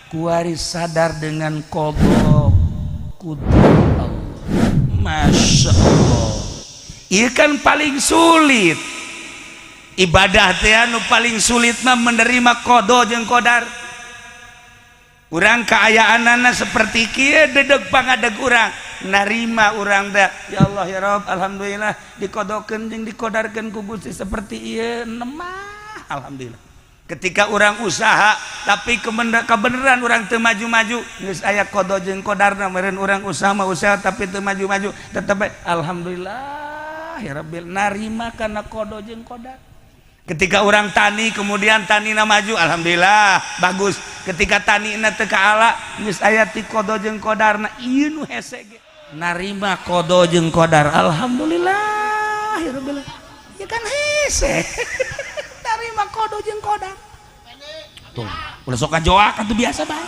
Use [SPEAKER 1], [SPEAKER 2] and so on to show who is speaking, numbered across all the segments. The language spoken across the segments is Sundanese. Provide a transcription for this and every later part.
[SPEAKER 1] Kuari sadar dengan qada qudrat Allah. Masya Allah, ieu kan paling sulit ibadah teh, anu paling sulit mah menerima qada jeung qadar. Urang kaayaanana seperti kieu, dedeg pangadeg urang narima urang teh, ya Allah, ya Rob, alhamdulillah dikodokeun jeung dikodarkeun ku Gusti seperti ieu nemah, alhamdulillah. Ketika urang usaha tapi kebenaran urang teu maju-maju, geus aya qada jeung qodarna meureun. Urang usaha mah usaha tapi teu maju-maju, tetep alhamdulillah ya rabbil, narima kana qada jeung qodar. Ketika urang tani, kemudian tanina maju, alhamdulillah bagus. Ketika tanina teu kaala, geus aya ti qada jeung qodarna. Ieu nu hese ge narima qada jeung qodar, alhamdulillah ya rabbil, ya kan hese narima qada jeung qodar. Tuh, ulah sok ngajoak atuh, biasa bae.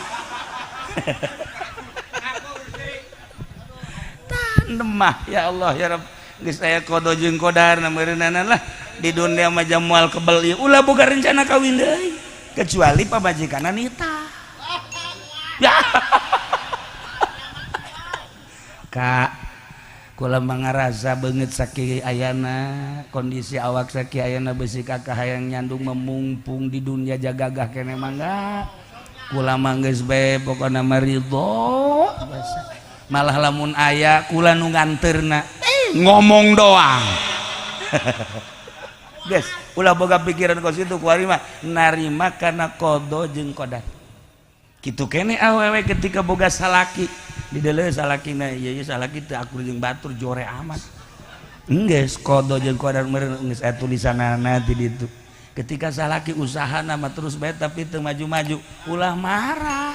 [SPEAKER 1] Tah, nemah, ya Allah ya Rabb, geus aya qada jeung qodarna meureunana lah. Di dunia mah moal kebel ieu, ulah boga rencana kawin deui kecuali pamajikanna nita ya. Kak, kula mangarasa beungeut sakieu ayana, kondisi awak sakieu ayana, besi kakak hayang nyandung, memumpung di dunia jagagah kene, mangga. Kula mah geus bae, pokona mah ridho. Malah lamun aya, kula nu nganterna, ngomong doang. Guys, ulah boga pikiran kos itu. Kuari mah narima kana qada jeung qadar kitu kene. Awewe ketika boga salaki, di deuleu salakina ieu, ieu salaki teu akur jeung batur, jore amat, geus qada jeung qadar meureun, geus aya tulisanana ti ditu. Ketika salaki usaha nama terus bae tapi teu maju-maju, ulah marah,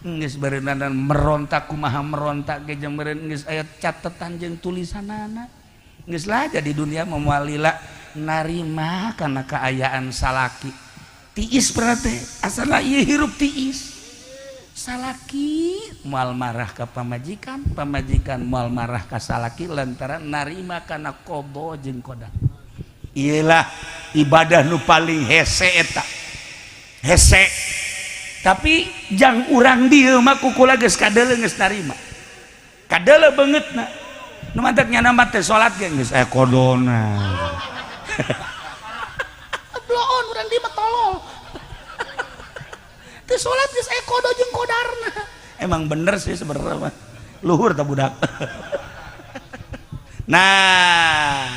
[SPEAKER 1] geus beureunan merontak kumaha merontak ge jeung meureun geus aya catetan jeung tulisanana. Geus lah, jadi dunia moal lila, narima kana kaayaan salaki tiis, berarti asalna ieu hirup tiis. Salaki moal marah ka pamajikan, pamajikan moal marah ka salaki, lantaran narima kana qada jeung qadar. Iyalah ibadah nu paling hese eta, hese. Tapi jang urang dieu mah ku kula geus kadeuleu, geus narima, kadeuleu beungeutna. Nu mantak nyana mah teh salat ge geus aya qadana. Bloon urang dieu mah tolol, teu salat geus aya qada jeung qodarna. Emang bener sih sebenarnya mah, luhur tah budak. Nah,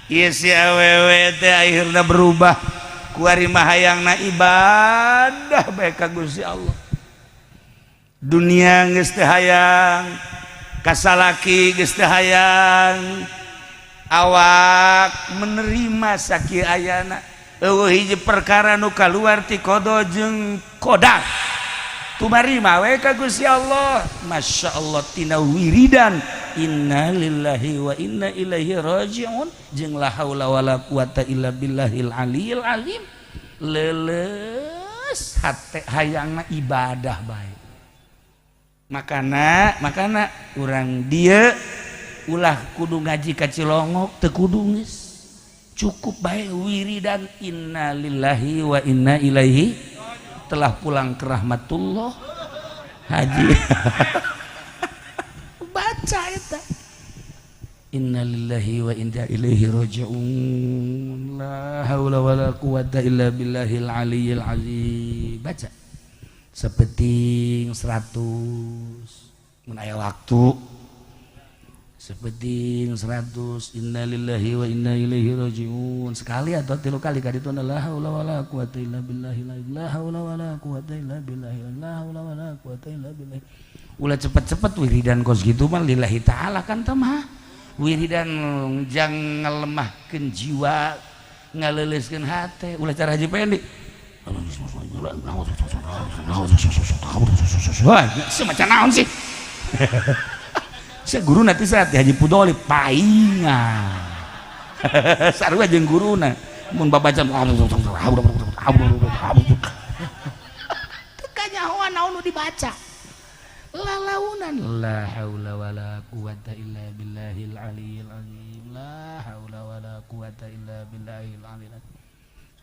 [SPEAKER 1] ieu si awewe teh akhirna berubah. Kuari mah hayangna ibadah bae ka Gusti Allah. Dunia geus teu hayang, kasalaki geus teu hayang, awak menerima sakieu ayana, eueuh hiji perkara nu kaluar ti qada jeung qadar, tumarima we ka Gusti Allah. Masya Allah, tina wiridan inna lillahi wa inna ilaihi rajiun jeung la haula wala quwata illa billahil aliyil azim, leuleus hate, hayangna ibadah bae. Makana makana urang dieu ulah kudu ngaji ka Cilongok, teu kudu, geus cukup bae wiridan inna lillahi wa inna ilaihi, telah pulang ke rahmatullah haji. Baca eta inna lillahi wa inna ilaihi raji'un, la haula wala quwata illa billahil aliyil azim. Baca sapeting 100 mun aya waktu, sapeting 100 inna lillahi wa inna ilaihi raji'un sekali atau tilu kali ka ditu, la haula wala quwata illa billahi, la haula wala quwata illa billahi, la haula wala quwata illa billahi. Ulah cepet-cepet wiridan kos gitu mah, lillahi ta'ala kan mah wiridan jang ngalemahkeun jiwa, ngaleuleuskeun hate. Ulah cara Haji Pendi. Wah, semacam naon sih? Saya guru nanti saat Haji Pudoli paingan. Sarua jeung guruna. Mun babaca teu kanyahoan naon nu dibaca. Lalaunan la haula wala quwata illa billahil aliyil azim, la haula wala quwata illa billahil aliyil azim.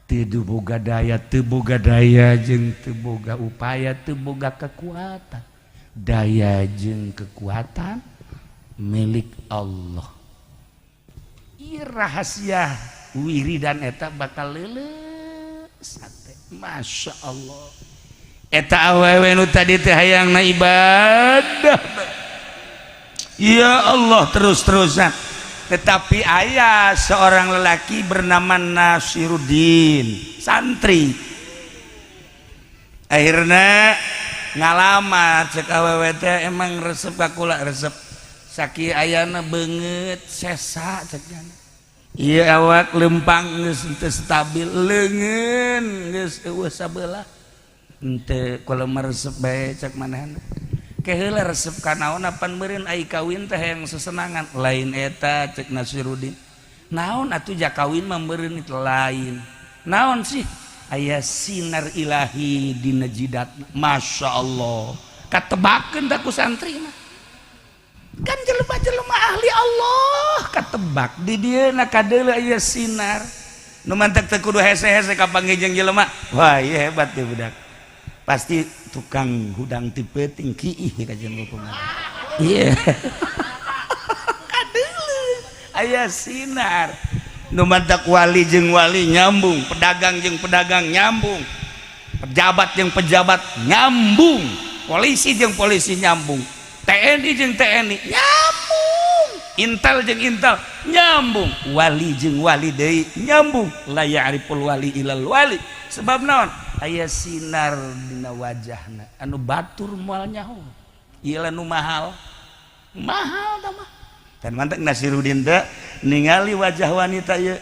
[SPEAKER 1] Teu boga daya, teu boga daya jeung teu boga upaya, teu boga kekuatan. Daya jeung kekuatan milik Allah. Ieu rahasia wiridan eta bakal leuleus hate. Masya Allah, eta awewe nu tadi teh hayangna ibadah, ya Allah, terus-terusan. Tetapi aya seorang lelaki bernama Nasiruddin, santri, akhirnya ngalamar. Cek awewe teh, "Emang resep ka kula?" "Resep." "Sakieu ayana beungeut sesa," cek. "Iya, awak lempang geus teu stabil, leungeun geus eueuh sabelah." "Henteu, kula mah resep bae," cek manehna. "Keheula resep ka naon? Apan meureun ai kawin teh yang sesenangan." "Lain eta," cek Nasiruddin. "Naon atuh? Ja kawin mah meureun itu lain." "Naon sih?" "Aya sinar ilahi dina jidat." Masya Allah, katebakeun ku santri mah kan jelema-jelema ahli Allah. Katebak di dieu na, kadeuleu aya sinar nu mantak teu kudu hese-hese kapanggih jeung jelema. Wah, ieu hebat deh budak, pasti tukang hudang ti peuting kiih kajian kumaha. Iya, kadeuleu aya sinar nu mantak wali jeung wali nyambung, pedagang jeung pedagang nyambung, pejabat jeung pejabat nyambung, polisi jeung polisi nyambung, TNI jeung TNI nyambung, Intel jeung Intel nyambung, wali jeung wali deui nyambung. La ya'riful wali ilal wali. Sebab naon? Aya sinar dina wajahna anu batur moal nyaho. Ieu nu mahal mahal tah mah. Dan mantak Nasiruddin teh ningali wajah wanita ieu,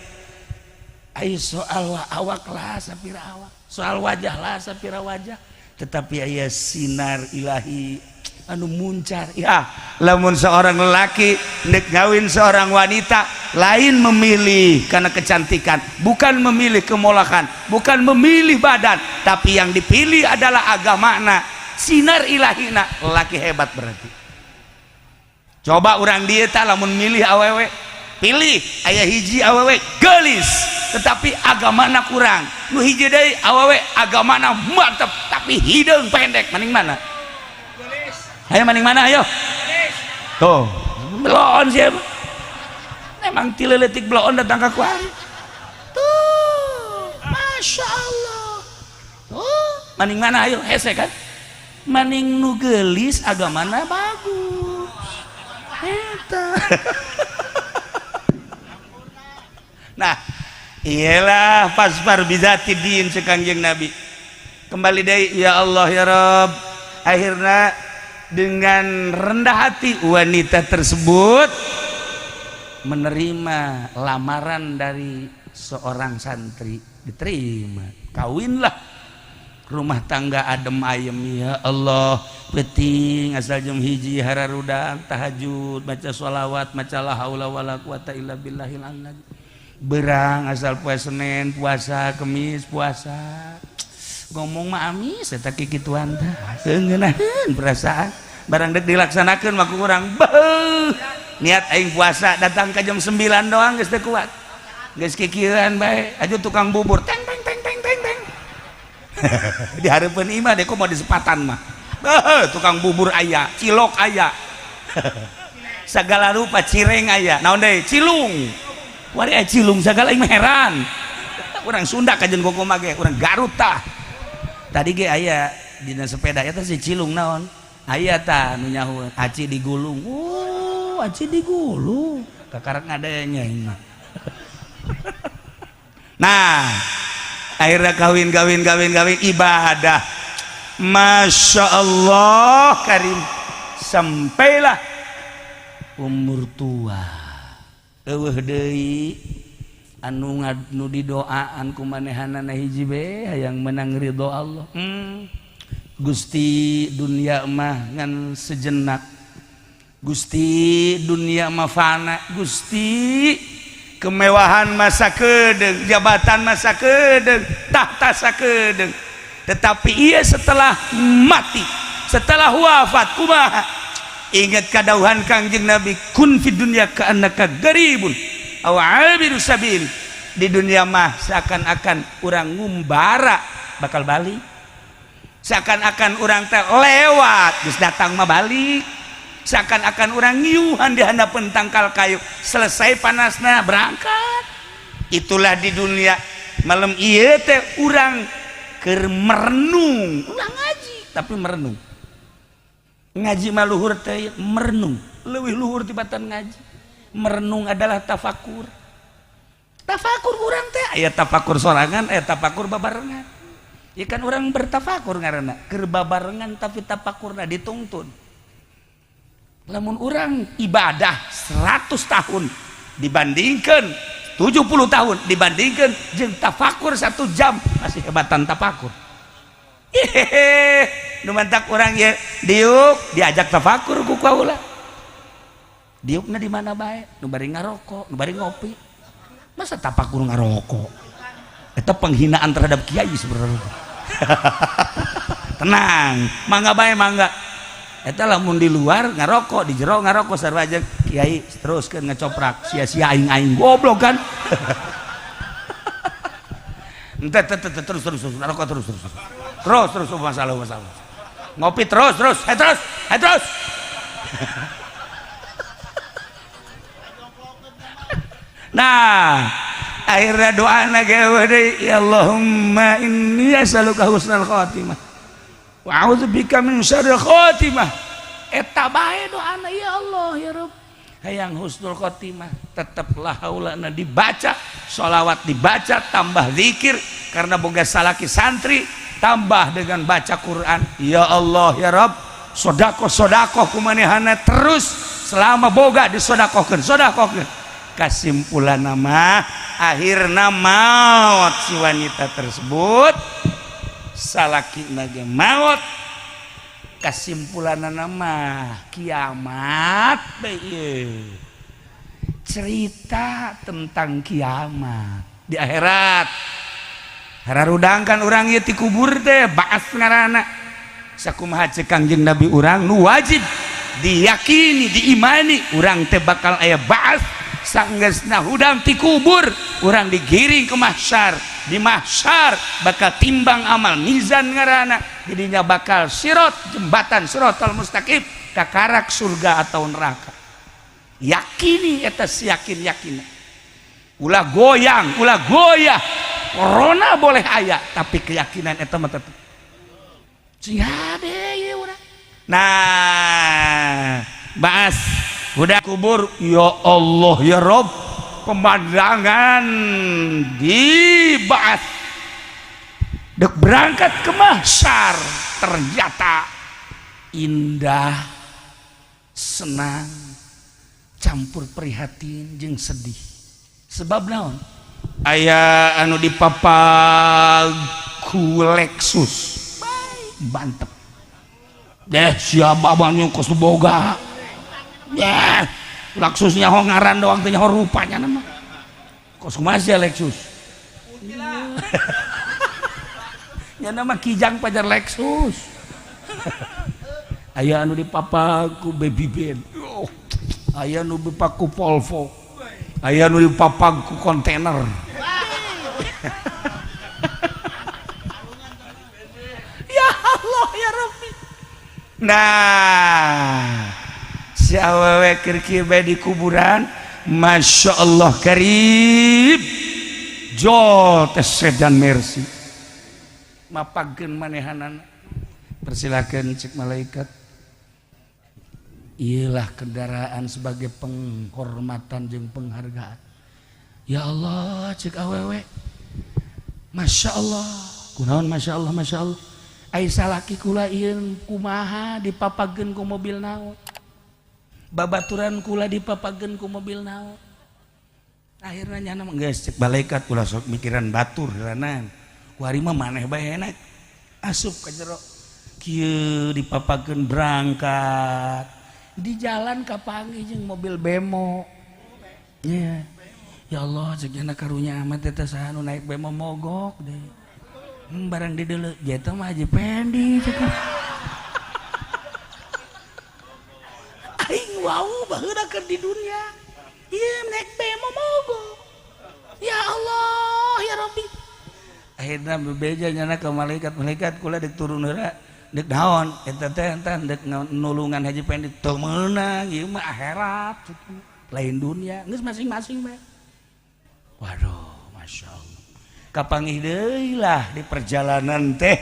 [SPEAKER 1] ai soal awak lah sapira awak, soal wajah lah sapira wajah, tetapi aya sinar ilahi anu muncar. Ya, lamun seorang lelaki nek ngawin seorang wanita, lain memilih karena kecantikan, bukan memilih kemolakan, bukan memilih badan, tapi yang dipilih adalah agamana, sinar ilahina. Lelaki hebat berarti. Coba orang dieu tah, lamun milih awewe, pilih aya hiji awewe gelis tetapi agamana kurang, nu hiji deui awewe agamana mantep tapi hideung pendek, maning mana? Ayo, maning mana? Ayo tuh, belon siapa emang ti leutik belon datang ke kuari tuh. Masya Allah, tuh maning mana? Ayo, hese kan? Maning nu gelis agamana bagus eta. Nah, iyalah, fasfar bizati din cek Kangjeng Nabi. Kembali deui, ya Allah, ya Rob. Akhirnya dengan rendah hati wanita tersebut menerima lamaran dari seorang santri. Diterima, kawinlah, rumah tangga adem ayem. Ya Allah, penting asal jam 1 hararudang tahajud, baca sholawat, maca la haula wala quwata illa billahil azim. Berang asal poe Senin puasa, Kemis puasa. Ngomong mah amis eta kikituan teh ngeunaheun perasaan, barang dek dilaksanakeun mah kurang. Beuh, niat aing puasa, datang ke jam 9 doang geus teu kuat, geus kikieuan bae. Aju tukang bubur, teng teng teng teng teng teng di hareupeun imah deh, kok mau disepatan mah. Beuh, tukang bubur aya, cilok aya, segala rupa, cireng aya, naon deui, cilung wari aya, cilung segala. Aing mah heran, urang Sunda kajen koko mah ge, urang Garut tah. Tadi ge aya dina sepeda eta si cilung naon, aya tah nu nyaho aci digulung. Oh, aci digulung, kakarak ngadanya ini mah. Nah, akhirnya kawin, kawin, kawin, kawin, ibadah, Masya Allah karim, sampailah umur tua, eueuh deui anu nu didoaan ku manehanana. Hiji be, hayang menang ridho Allah. Gusti, dunia mah ngan sejenak. Gusti, dunia mah fana. Gusti, kemewahan mah sakedeung, jabatan mah sakedeung, tahta sakedeung, tetapi ia setelah mati, setelah wafat kumaha? Ingat kadauhan Kangjeng Nabi, kun fid dunya ka'annaka garibun aw abiru sabil. Di dunia mah seakan-akan urang ngumbara bakal balik, seakan-akan urang teh lewat geus datang mah balik, seakan-akan urang ngiuhan di handapeun tangkal kayu, selesai panasna berangkat. Itulah di dunia. Malam ieu teh urang keur merenung, ulah ngaji tapi merenung. Ngaji mah luhur teh merenung, leuwih luhur tibatan ngaji. Merenung adalah tafakur. Tafakur urang teh aya tafakur sorangan, aya tafakur babarengan. Ya kan urang bertafakur ngaranna keur babarengan, tapi tafakurna dituntun. Lamun urang ibadah 100 tahun dibandingkan 70 tahun dibandingkan jeung tafakur 1 jam, masih hebatan tafakur. Hehehe, nu mantak urang ye diuk diajak tafakur ku kaula. Diukna di mana bae, nu bari ngarokok, nu bari ngopi. Masa tafakur ngarokok? Eta penghinaan terhadap kiai sebenarnya. Tenang, mangga bae mangga. Eta lamun di luar ngarokok, di jero ngarokok sarua jeung kiai teruskeun ngecoprak, sia-sia aing-aing goblok kan. Ente terus terus terus ngarokok terus terus. Terus terus masalah masalah. Ngopi terus terus, hai terus, hai terus. Nah, akhirnya doa na gewe deui, ya Allahumma inni as'aluka husnal khatimah wa a'udzubika min syarril khatimah. Eta bae doana, ya Allah ya Rabb, hayang husnul khotimah. Teteplah haulana dibaca, sholawat dibaca, tambah zikir karena boga salaki santri, tambah dengan baca Quran. Ya Allah ya Rabb, sodakoh sodakoh kumanehana terus selama boga disodakohkeun sodakohkeun. Kesimpulan nama akhirna maut si wanita tersebut, salaki nage maut. Kesimpulan nama kiamat bae, cerita tentang kiamat di akhirat. Hararudangkan urang ieu ti kubur teh baas ngaranna. Sakumaha ceuk Kangjeng Nabi urang nu wajib diyakini diimani urang teh bakal aya baas. Sanggeusna hudang ti kubur urang digiring ke mahsyar, di mahsyar bakal timbang amal, mizan ngaranna, jadinya bakal sirot, jembatan siratal mustaqim kakarak surga atau neraka. Yakini eta yakin yakin, ulah goyang ulah goyah. Corona boleh aya tapi keyakinan eta mah tetep sing hade ieu urang. Nah, baas udah kubur, ya Allah ya Rob, pemandangan di baas dek berangkat ke mahsyar ternyata indah, senang, campur prihatin jeung sedih. Sebab naon? Aya anu dipapag ku Lexus bantep deh, siapa abangnya kos boga ya Lexusnya ho ngaran doang teh ho rupanya nama kos kumaha Lexus nya nama Kijang pajar Lexus. Aya anu dipapag ku Baby Ben, oh, aya anu dipapag ku Volvo, aya anu dipapag ku kontainer. Ya Allah ya Rabbi. Nah, si awewe keur kieu bae di kuburan, Masya Allah karib jol teh sedan Mercy mapagkeun manehanana. Persilakan cek malaikat, iyalah kendaraan sebagai penghormatan jeung penghargaan. Ya Allah cek awewe, Masya Allah kunaon, Masya Allah Masya Allah, ai salaki kula ieu kumaha dipapageun ku mobil naon, babaturan kula dipapageun ku mobil naon. Akhirnya nyana mah geus cek malaikat, ulah sok mikiran batur heulanan, ku ari mah maneh bae enak asup ka jero kieu dipapageun berangkat di jalan kapanggih jeung mobil bemo. Yeah. Ya Allah cek nyana karunya amat eta saha nu naik bemo mogok deh. Barang di deuleu jeta mah Haji Pendi cek. Aing wau baheula keur di dunia. Ieu naik bemo mogok. Ya Allah, ya Rabbi. Akhirnya bebeja nyana ke malaikat, malaikat, kula dek turun heula. Dek naon eta teh? Entah dek nulungan Haji Pendi. Teu meunang, ieu mah akhirat, lain dunia. Geus masing-masing bae. Waduh, masya Allah, kapanggih deui lah di perjalanan teh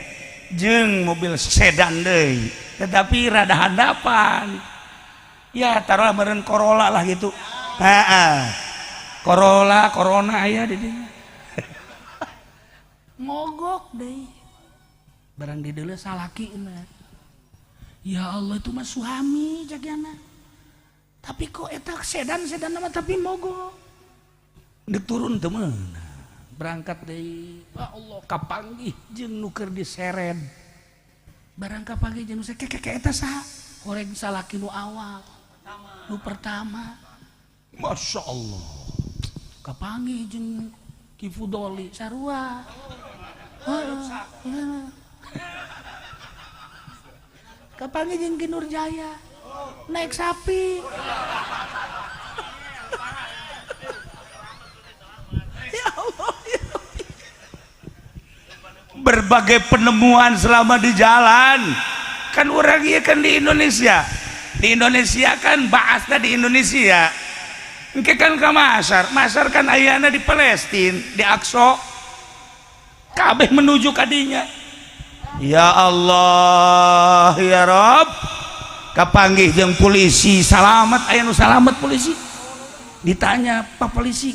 [SPEAKER 1] jeung mobil sedan deui, tetapi rada handapan ya, taruh meureun Corolla lah gitu. Heeh, Corolla, Corona aya di dinya. Mogok deui barang di deuleu salaki. Ya Allah, itu mah suami jagana, tapi kok eta sedan, sedan nama, tapi mogok. Dek turun teu meunang, berangkat deui. Ya Allah, kapanggih jeung nu keur diseret. Barang kapanggih jeung nu keke, eta saha? Horeng salaki nu awal, nu pertama. Masya Allah, kapanggih jeung Ki Fudoli sarua. Heeh. Kapanggih jeung Ki Nurjaya naik sapi. Ya Allah, ya Rabbi. Berbagai penemuan selama di jalan. Kan orang iya kan di Indonesia, di Indonesia kan bahasnya di Indonesia. Engke kan ke Masar, Masar kan ayana di Palestina, di Aqsa. Kabeh menuju kadinya. Ya Allah, ya Rob, kapanggih jeung polisi salamat. Aya nu salamat polisi. Ditanya, "Pak Polisi,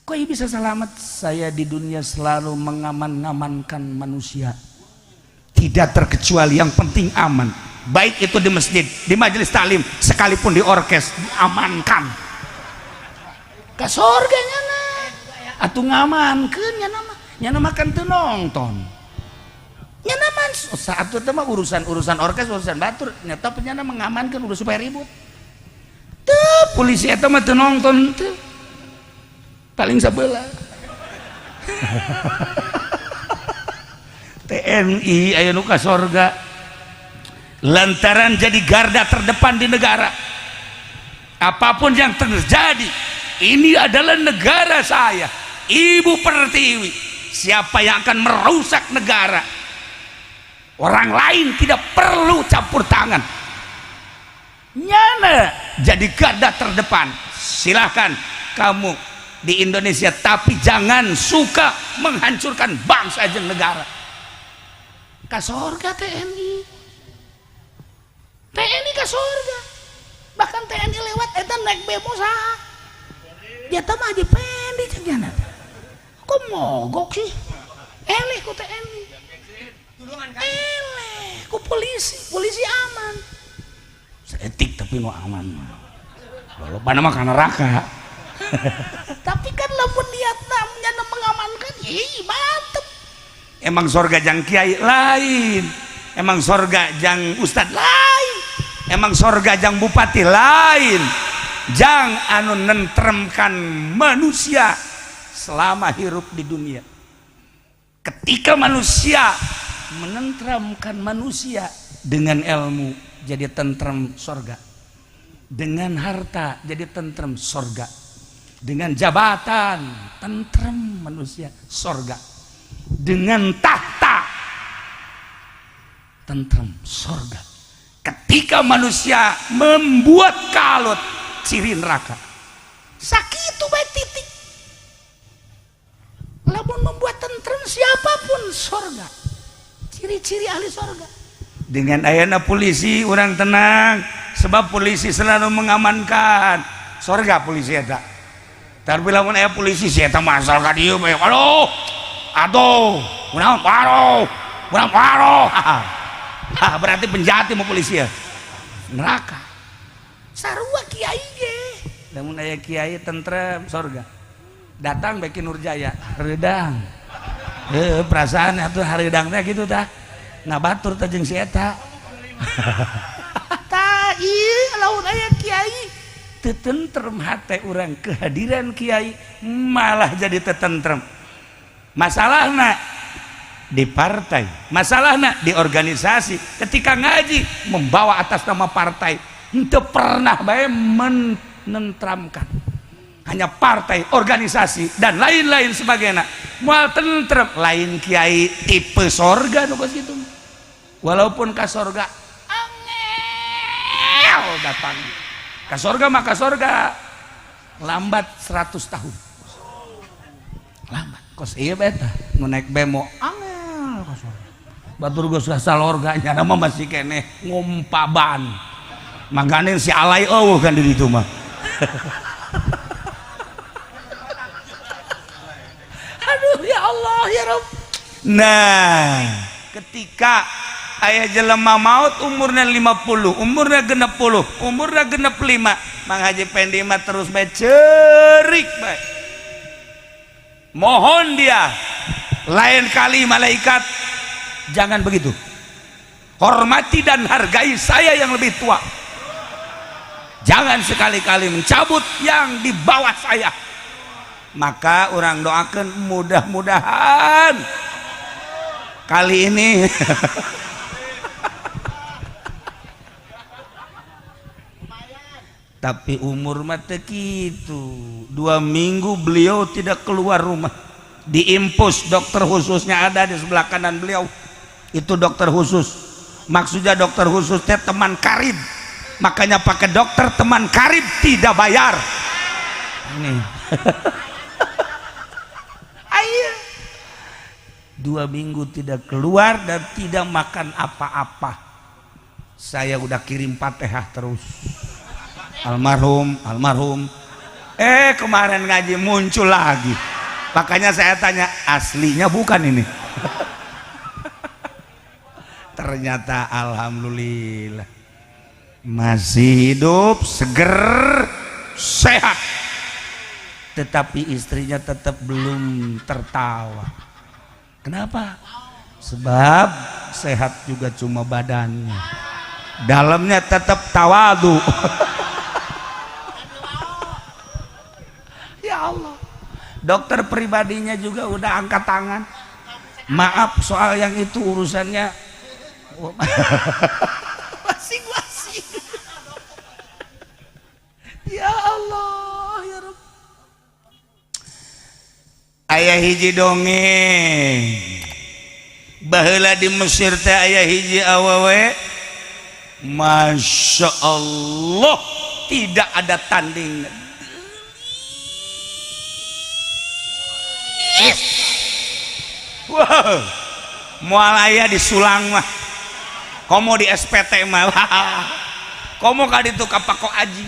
[SPEAKER 1] kok ieu bisa selamat?" "Saya di dunia selalu mengaman-ngamankan manusia, tidak terkecuali, yang penting aman, baik itu di masjid, di majelis taklim, sekalipun di orkes diamankan." Ke surga nyana atuh ngamankeun. Nyana mah, nyana mah kan teu nonton. Nyana mah saat itu mah urusan urusan orkes, urusan batur nyata. Nyana mengamankan udah supaya ribut tuh. Polisi eta mah teu nonton tuh, paling sebelah TNI aya nu ka sorga lantaran jadi garda terdepan di negara. Apapun yang terjadi, ini adalah negara saya, Ibu Pertiwi. Siapa yang akan merusak negara, orang lain tidak perlu campur tangan. Nyana jadi garda terdepan. Silahkan kamu di Indonesia, tapi jangan suka menghancurkan bangsa dan negara. Ke surga TNI, TNI ke surga. Bahkan TNI lewat eta naik bemo saha dia mah? Haji Pendi cek. Kok mogok sih? Eleh ku TNI, eleh ku polisi. Polisi aman seetik, tapi mau aman lalu pada mah neraka. Tapi kan lamun niatna nyana mengamankan, ih mantep. Emang sorga jang kiai lain, emang sorga jang ustad lain, emang sorga jang bupati lain, jang anu nentremkan manusia selama hirup di dunia. Ketika manusia menentramkan manusia dengan ilmu, jadi tentrem sorga. Dengan harta jadi tentrem sorga. Dengan jabatan tentrem manusia sorga. Dengan tahta tentrem sorga. Ketika manusia membuat kalut, ciri neraka. Sakitu bae, titik. Lamun membuat tentrem siapapun, sorga. Ciri-ciri ahli sorga. Dengan ayana polisi orang tenang, sebab polisi selalu mengamankan. Sorga polisi eta. Tapi lamun aya polisi si eta masal ka dieu bae, aduh aduh, kunaon, aduh, kunaon, aduh. Ah, berarti penjahat mau polisi ya, neraka. Sarua kiai ge, lamun aya kiai tentrem, sorga. Datang Beki Nurjaya, hareudang. Heuh, perasaan atuh hareudang teh kitu tah, ngabatur teh jeung si eta. Tah ieu lamun aya kiai teu tentrem hate urang, kehadiran kiai malah jadi teu tentrem. Masalahna di partai, masalahna di organisasi, ketika ngaji membawa atas nama partai, henteu pernah bae menentramkan. Hanya partai, organisasi, dan lain-lain sebagainya. Moal tentrem, lain kiai tipe sorga nu kos kitu. Walaupun ka sorga angel datang. Ka sorga mah ka sorga lambat 100 tahun. Lambat. Kos ieu beta nu naik bemo angel ka sorga. Batur geus salorga nya mah masih keneh ngompa ban. Mangganing si alay eueuh kan di ditu mah. Aduh ya Allah ya Rabb. Nah, ketika aya jelema maut umurnya 50, umurnya 60, umurnya 65, Mang Haji Pendi mah terus bae cerik bae. Mohon dia lain kali malaikat jangan begitu. Hormati dan hargai saya yang lebih tua. Jangan sekali-kali mencabut yang di bawah saya. Maka orang doakan mudah-mudahan kali ini tapi umur mah teu kitu. 2 minggu beliau tidak keluar rumah, diimpus dokter khususnya ada di sebelah kanan beliau. Itu dokter khusus, maksudnya dokter khususnya teman karib, makanya pakai dokter teman karib tidak bayar ini. Ayo, 2 minggu tidak keluar dan tidak makan apa-apa. Saya udah kirim Fatihah terus, almarhum, almarhum. Kemarin ngaji muncul lagi. Makanya saya tanya, aslinya bukan ini? Ternyata alhamdulillah masih hidup, seger, sehat. Tetapi istrinya tetap belum tertawa. Kenapa? Sebab sehat juga cuma badannya, dalamnya tetap tawadu. Ya Allah, dokter pribadinya juga udah angkat tangan. Maaf soal yang itu urusannya masing-masing. Ya Allah, ya Rabb. Ayah hiji dongeng baheula di Mesir teh aya hiji awewe, Masya Allah tidak ada tanding. Wow, moal aya disulang mah, komo di SPT mah, komo ka ditu ka Pako Aji.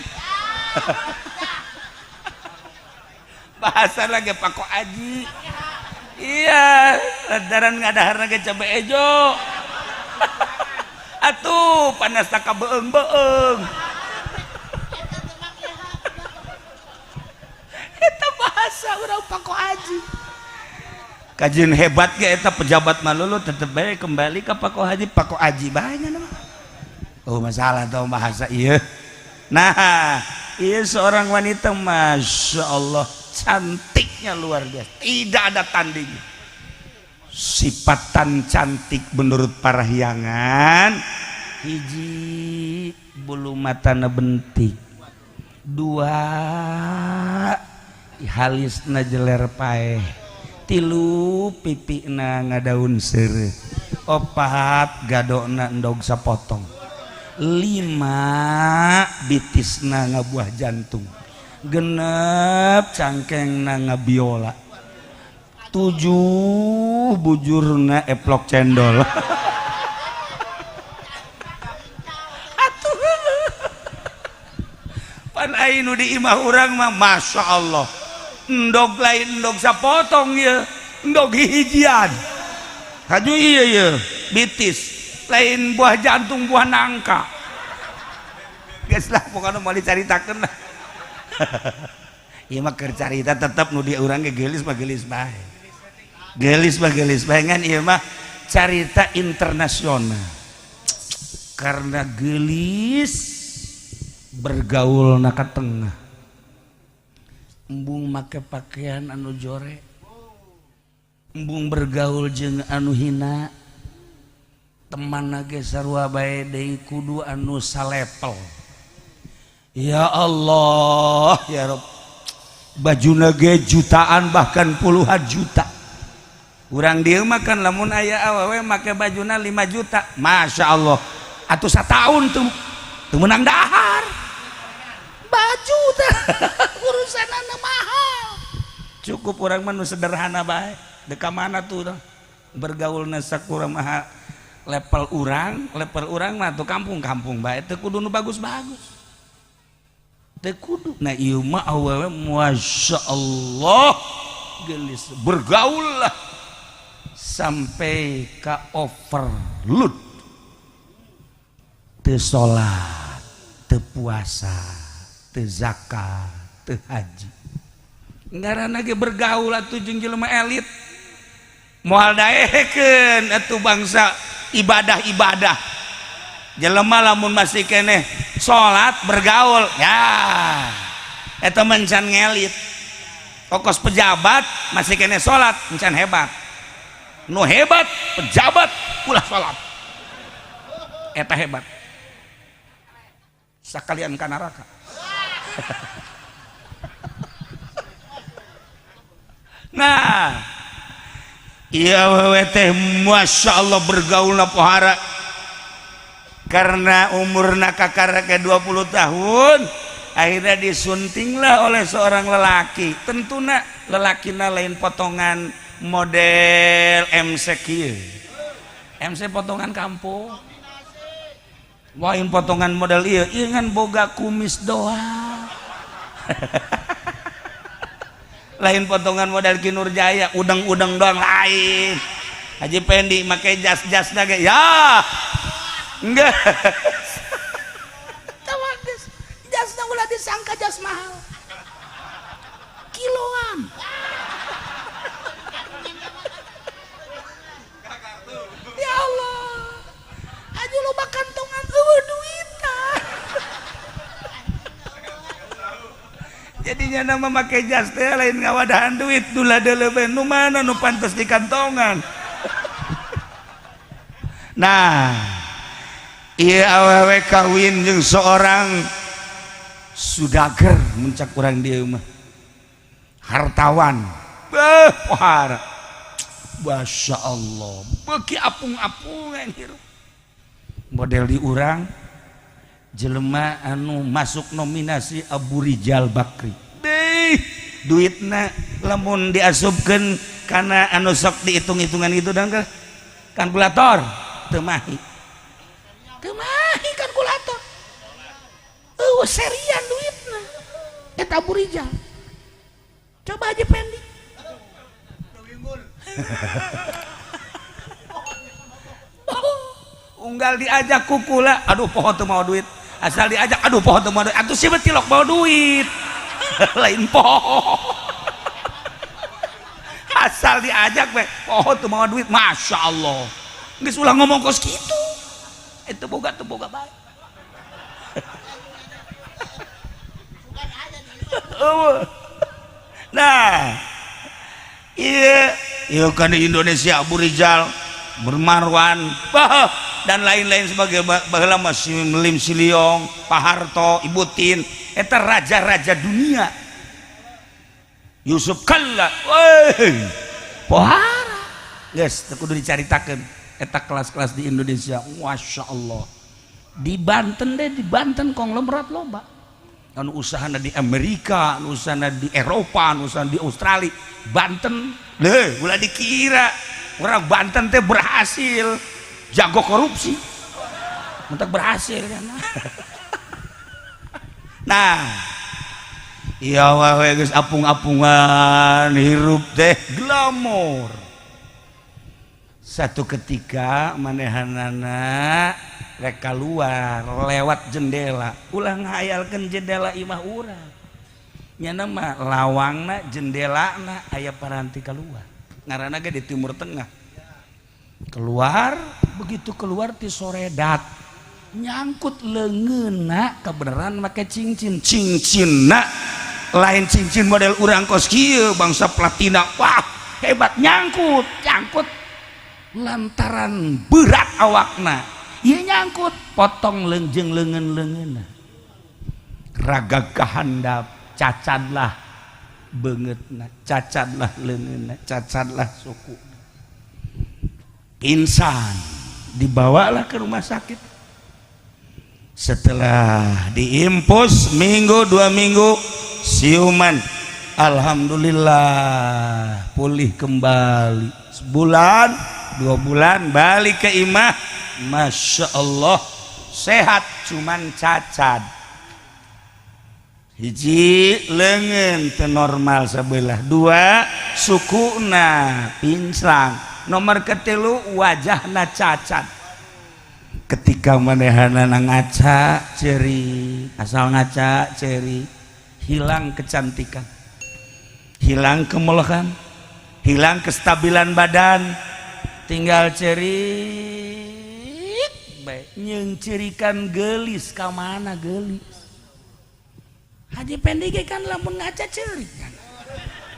[SPEAKER 1] Bahasa lagi Pako Aji. Iya, lantaran ngadahar lagi cabe ejo. Atuh panas tak beung-beung. Eta bahasa urang Pako Aji. Kajian hebat ge eta pejabat mah lulu tetep bae kembali ke Pako Haji, Pako Aji banyak nama. Oh masalah tau bahasa ieu. Nah, ieu seorang wanita Masya Allah cantiknya luar biasa, tidak ada tanding. Sifatan cantik menurut parahyangan, hiji bulu matana bentik, dua halisna jeler paeh, tilu pipina ngadaun seureuh, opat gadokna endog sapotong, lima bitisna ngabuah jantung, genep cangkengna ngabiola, 7 bujurna eplok cendol. Atuh pan ainu di imah urang mah Masya Allah endog lain endog sapotong ya, endog hijian haju iya ya bitis lain buah jantung buah nangka. Geus lah pokoknya mau dicaritakeun lah. Ieu mah keur carita tetep nu di urang ge geulis mah geulis bae. Geulis mah geulis bae ngan ieu mah carita internasional. Karena geulis bergaul na ka tengah. Embung make pakaian anu jore. Embung bergaul jeung anu hina. Teman ge sarua bae deui kudu anu salepel. Ya Allah ya Rabb. Baju ge jutaan, bahkan puluhan juta. Urang dieu mah kan lamun aya awewe make bajuna 5 juta, Masya Allah, atuh satahun tuh teu meunang dahar baju teh. Urusanana mahal. Cukup urang mah nu sederhana bae. Deka mana tuh urang bergaulna sakumaha level urang, level urang mah tuh kampung-kampung bae, teu kudu nu bagus-bagus, teu kudu. Nah, ieu mah awewe, Masya Allah, gelis, bergaul lah sampai ka overload, teu salat, teu puasa, teu zakat, teu haji. Ngaranna ge bergaul atuh jeung jelema elit, moal daekeun atuh bangsa ibadah-ibadah. Jelema lamun masih keneh salat bergaul ya, eta mah encan ngelit. Kokos pejabat masih keneh salat, encan hebat. Nu hebat pejabat ulah salat, eta hebat, sakalian ka neraka. Nah, iya, awewe teh Masya Allah bergaulna pohara. Karena umurna kakara ke 20 tahun, akhirnya disuntinglah oleh seorang lelaki. Tentuna lelakina lain potongan model MC kieu, MC potongan kampung, lain potongan model ieu, ieu ngan boga kumis doang. Lain potongan model Ki Nurjaya, udang-udang doang, lain. Haji Pendi make jas-jas ge ya enggak. Jasna ulah disangka jas mahal, kiloan. Ya Allah, aja loba kantongan, eueuh duitan. Jadinya nama make jas teh lain ngawadahan duit, dula deuleu nu mana nu pantes di kantongan. Nah, ieu awewe kawin jeung seorang sudager, muncak urang dieu mah hartawan, beuh pohara, Masya Allah, beuki apung-apungan hirup. Model di urang jelema anu masuk nominasi Abu Rijal Bakri deh, duitna lamun diasupkeun kana anu sok dihitung-hitungan itu dang kalkulator, teu mahi, teu mahi kalkulator, eueuh serian duitna eta Abu Rijal. Coba aja Pendi. Unggal diajak kukula, aduh poho teu mau duit. Asal diajak, aduh poho teu mau duit. Atuh si betilok mau duit, lain poho. Asal diajak we poho teu mau duit. Masya Allah, geus ulah ngomong kos kitu, itu boga teu boga bae. Nah, iya iya kan di Indonesia Abu Rijal Bermarwan dan lain-lain sebagai baheula masih Melim Siliong, Pak Harto, Ibu Tin, eta raja-raja dunia. Yusuf Kalla, weh, pohara. Geus teu kudu dicaritakeun eta kelas-kelas di Indonesia, Masya Allah. Di Banten deh, di Banten konglomerat loba. Anu usahana di Amerika, anu usahana di Eropa, anu usahana di Australia. Banten, leuh, ulah dikira orang Banten teh berhasil jago korupsi, untuk berhasil kan. Nah, iya wae geus apung-apungan hirup teh glamor. Satu ketika manehanana rek keluar lewat jendela, ulah ngahayalkeun jendela imah urang. Nyana mah lawangna jendelana aya paranti keluar. Ngaranna ge di Timur Tengah. Keluar, begitu keluar ti soredat nyangkut leungeunna, kebenaran make cincin. Cincinna lain cincin model urang kos kieu bangsa platina, wah hebat, nyangkut nyangkut lantaran berat awakna ieu nyangkut, potong leungjeng leungeun-leungeunna, raga kahandap cacadlah. Beungeutna cacadlah, leungeunna cacadlah, suku pingsan, dibawalah ke rumah sakit. Setelah diinfus minggu 2 minggu, siuman, alhamdulillah pulih kembali. Sebulan 2 bulan balik ke imah, masya Allah sehat, cuman cacat hiji leungeun normal sebelah, dua sukuna pincang, nomor ketilu wajahna cacat. Ketika manehana ngaca ceurik, asal ngaca ceurik, hilang kecantikan, hilang kemolekan, hilang kestabilan badan, tinggal ceurik bae. Nyengcirikan gelis ka mana gelis? Haji Pendi ge kan lamun ngaca ceurik kan.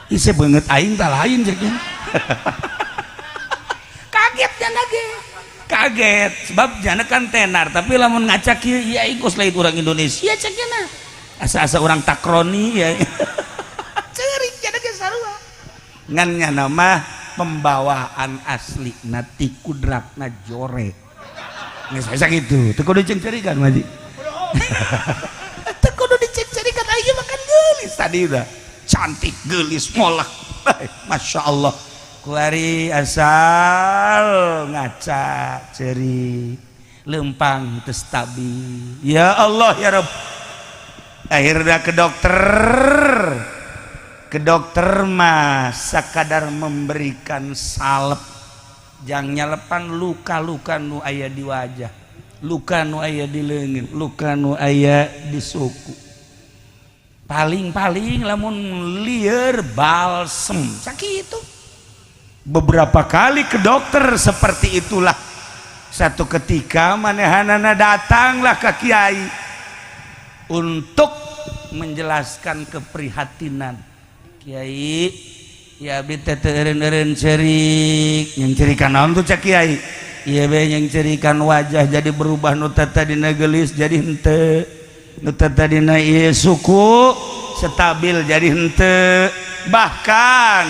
[SPEAKER 1] Isi banget aing tak lain cek. Kaget jana ge. Kaget sebab jana kan tenar, tapi lamun ngaca kieu ieu aing kos lain urang Indonesia cek jana. Asa-asa orang takroni ya. Ceurik jana ge sarua. Ngan nyana mah pembawaan asli nati kudratna jore. Geus bisa gitu. Teu kudu ceurik-cerikan Haji. Teu kudu diceng-cerikan, aing makan geulis tadi udah. Cantik, gelis, molek. Masya Allah. Kuari asal ngaca ceurik, lempang teu stabil. Ya Allah ya Rob. Akhirnya ke dokter. Ke dokter mah sakadar memberikan salep jang nyalepan luka-luka nu aya di wajah, luka nu aya di leungeun, luka nu aya di suku. Paling-paling lamun lieur balsem sakitu. Beberapa kali ke dokter seperti itulah. Satu ketika manehanana datanglah ke kiai untuk menjelaskan keprihatinan. "Kiai ya, abdi teh teu eureun-eureun ceurik." "Nyengceurikan naon tuh?" cek kiai. "Ieu be nyengceurikan wajah jadi berubah, nu tadina geulis jadi henteu, nu tadina ieu suku stabil jadi henteu. Bahkan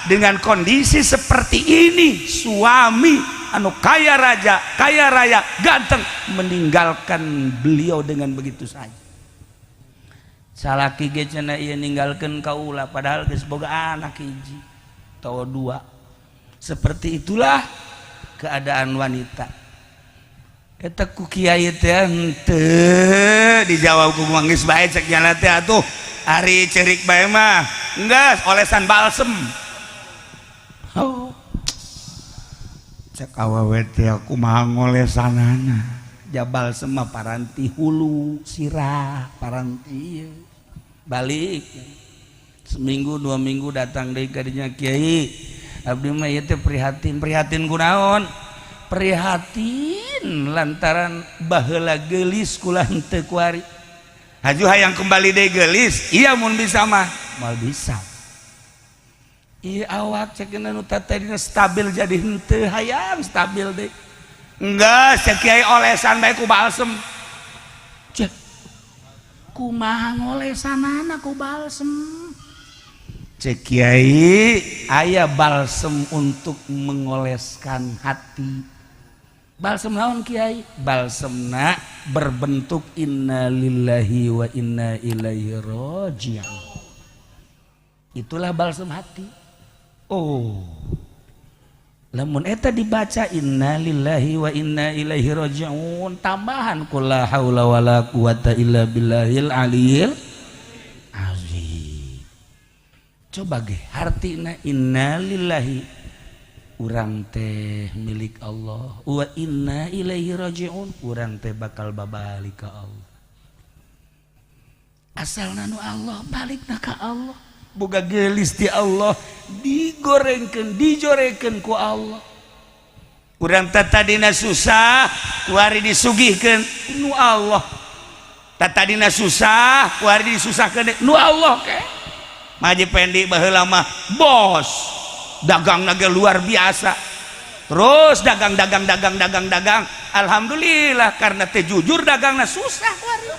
[SPEAKER 1] dengan kondisi seperti ini, suami anu kaya raja, kaya raya, ganteng, meninggalkan beliau dengan begitu saja. Salaki ge cenah ieu ninggalkeun kaula, padahal geus boga anak hiji atau dua." Seperti itulah keadaan wanita. Eta ku kiai teh henteu dijawab ku geus bae cek nyana teh atuh, ari ceurik bae mah enggeus olesan balsem. Oh. Cek awewe teh, kumaha ngolesanana? Ja balsem mah paranti hulu sirah, paranti ieu. Balik seminggu 2 minggu datang deui ka dinya, "Kiai, abdi mah ieu teh prihatin." "Prihatin kunaon?" "Prihatin lantaran baheula geulis kula henteu kuari." "Haju hayang kembali deui geulis?" "Iya, mun bisa mah." "Moal bisa. Iya awak," cek, "nu tadina stabil jadi henteu, hayang stabil deui." "Enggak," cek kiai, "olesan bae ku balsem." Cek, "Kumaha ngolesanana ku balsem?" Cek kiai, "Aya balsem untuk mengoleskan hati." "Balsem naon, Kiai?" "Balsemna berbentuk innalillahi wa inna ilaihi raji'un. Itulah balsem hati." Oh, lamun eta dibaca innalillahi wa inna ilaihi raji'un, tambahan ku la haula wala quwata illa billahil aliyil azim. Coba ge hartina innalillahi, urang teh milik Allah, wa inna ilaihi raji'un, urang teh bakal babalik ka Allah. Asalna nu Allah, balikna ka Allah. Boga gelis di Allah, digorengkeun, dijorekeun ku Allah. Urang teh tadina susah, kuari disugihkeun nu Allah. Tadina susah, kuari disusahkeun nu Allah. Ke Maji Pendi baheula mah bos dagang naga luar biasa, terus dagang, dagang, dagang, dagang, dagang, alhamdulillah karena teh jujur dagangna, susah kuari.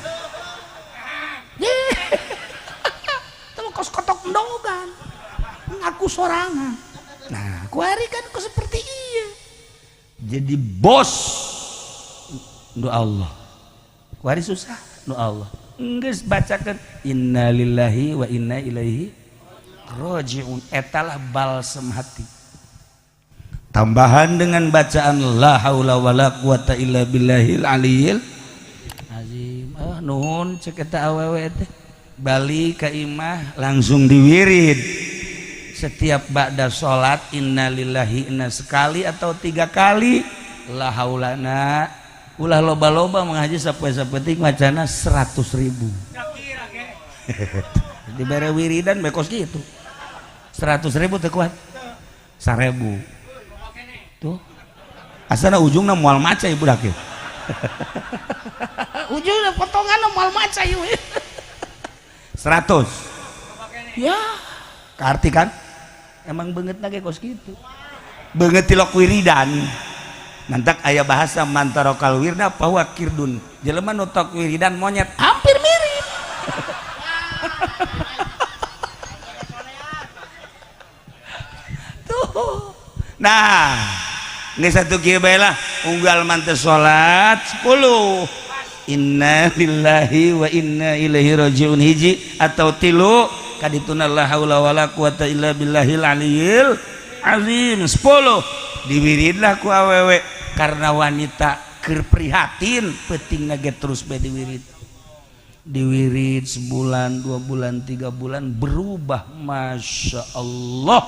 [SPEAKER 1] kos kotok endogan ngaku sorangan. Nah kuari kan kok seperti iya jadi bos nu Allah kuari susah nu Allah geus bacakeun innalillahi wa inna ilaihi rajiun etalah balsem hati tambahan dengan bacaan la haula wala quwata illa billahil aliyil azim. Ah nuhun cek eta awewe teh balik ka imah langsung diwirid setiap ba'da salat innalillahi inna sekali atau 3 kali la haulana ulah loba-loba mengaji sapoe-sapoe macana 100.000 dibere wiridan bekos gitu 100.000 teu kuat 1.000 tuh asana ujungna moal maca ieu budak ieu ujungna potonganna moal maca ieu 100 ya kaarti kan emang beungeutna ge kos kitu beungeut tilok wiridan mantak aya bahasa mantarokal wirda bahwa kirdun jelema nu tok wiridan monyet hampir mirip. Tuh nah geus satu kieu bae lah unggal manteu salat 10 inna lillahi wa inna ilaihi rajiun hiji atau 3 kadituna la haula wala quwata illa billahil aliyil azim 10 diwiridlah ku awewe karena wanita keur prihatin peutingna ge terus bae diwirid diwirid sebulan 2 bulan 3 bulan berubah masya Allah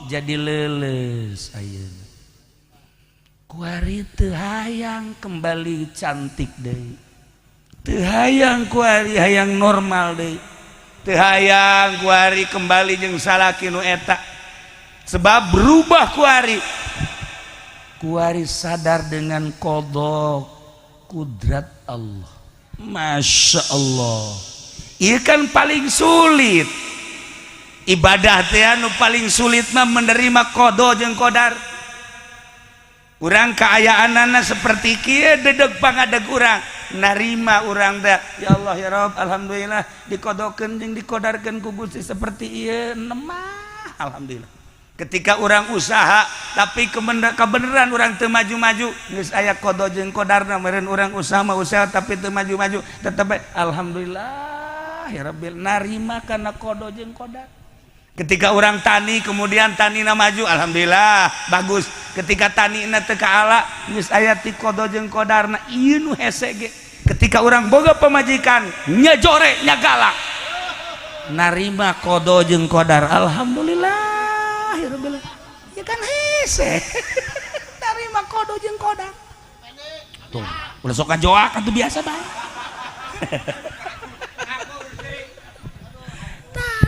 [SPEAKER 1] jadi leuleus ayeuna kuari teu hayang kembali cantik deui teu hayang kuari hayang normal deui teu hayang kuari kembali jeung salaki nu eta sebab berubah kuari kuari sadar dengan qada kudrat Allah. Masya Allah ieu kan paling sulit ibadah teh anu paling sulit mah menerima qada jeung qadar. Urang kaayaanana seperti kieu dedeg pangadeg urang narima urang teh ya Allah ya Rabb alhamdulillah dikodokeun jeung dikodarkeun ku Gusti seperti ieu nemah alhamdulillah. Ketika urang usaha tapi kebenaran urang teu maju-maju geus aya qada jeung qadarna meureun urang usaha mah usaha tapi teu maju-maju tetep alhamdulillah ya Rabbil narima kana qada jeung qadar. Ketika orang tani kemudian tanina maju alhamdulillah bagus. Ketika tanina teu kaala geus aya ti qada jeung qadarna ieu nu hese ge. Ketika orang boga pamajikan nya jore nya galak narima qada jeung qadar alhamdulillah ya rabbil ya kan hese narima qada jeung qadar tuh ulah sok kajoak atuh biasa bae.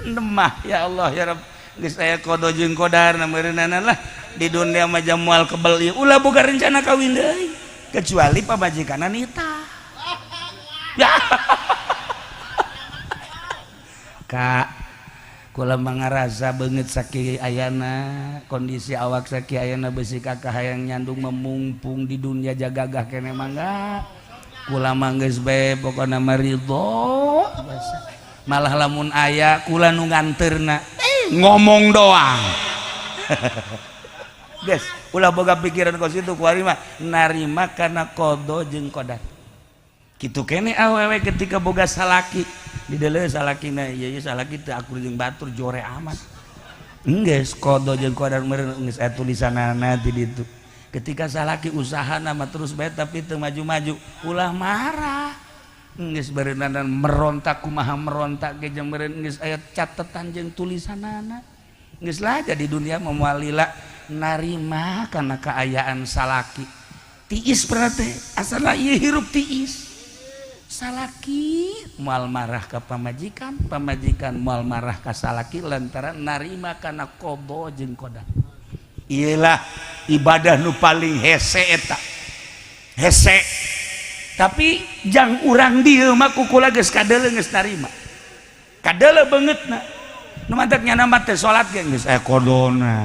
[SPEAKER 1] Nemah ya Allah ya Rabb geus aya qada jeung qadarna meureunana lah di dunia mah moal kebel ieu ulah boga rencana kawin deui kecuali pamajikanna nita ya. Kak kula mangarasa beungeut sakieu ayana kondisi awak sakieu ayana beusi kakak hayang nyandung memungpung di dunia jagagah kene mangga kula mah geus bae pokona mah ridho malah lamun aya kula nu nganterna ngomong doang. Guys ulah boga pikiran kos itu kuari mah narima kana qada jeung qadar kitu kene awewe ketika boga salaki dideuleu salakina ieu ieu salaki teu akur jeung batur jore amat geus qada jeung qadar meureun geus aya tulisanana di ditu. Ketika salaki usahana mah terus bae tapi teu maju-maju ulah marah geus beureunan merontak kumaha merontak ge jeung meureun geus aya catetan jeung tulisanana geus lah jadi dunia mah moal lila narima kana kaayaan salaki tiis berarti asal ieu hirup tiis salaki moal marah ka pamajikan pamajikan moal marah ka salaki lantaran narima kana qada jeung qadar. Iyalah ibadah nu paling hese eta hese tapi jang urang dieu mah kukula geus kadeuleu geus narima kadeuleu beungeutna nu mantak nyana mah teh salat ge geus aya qadona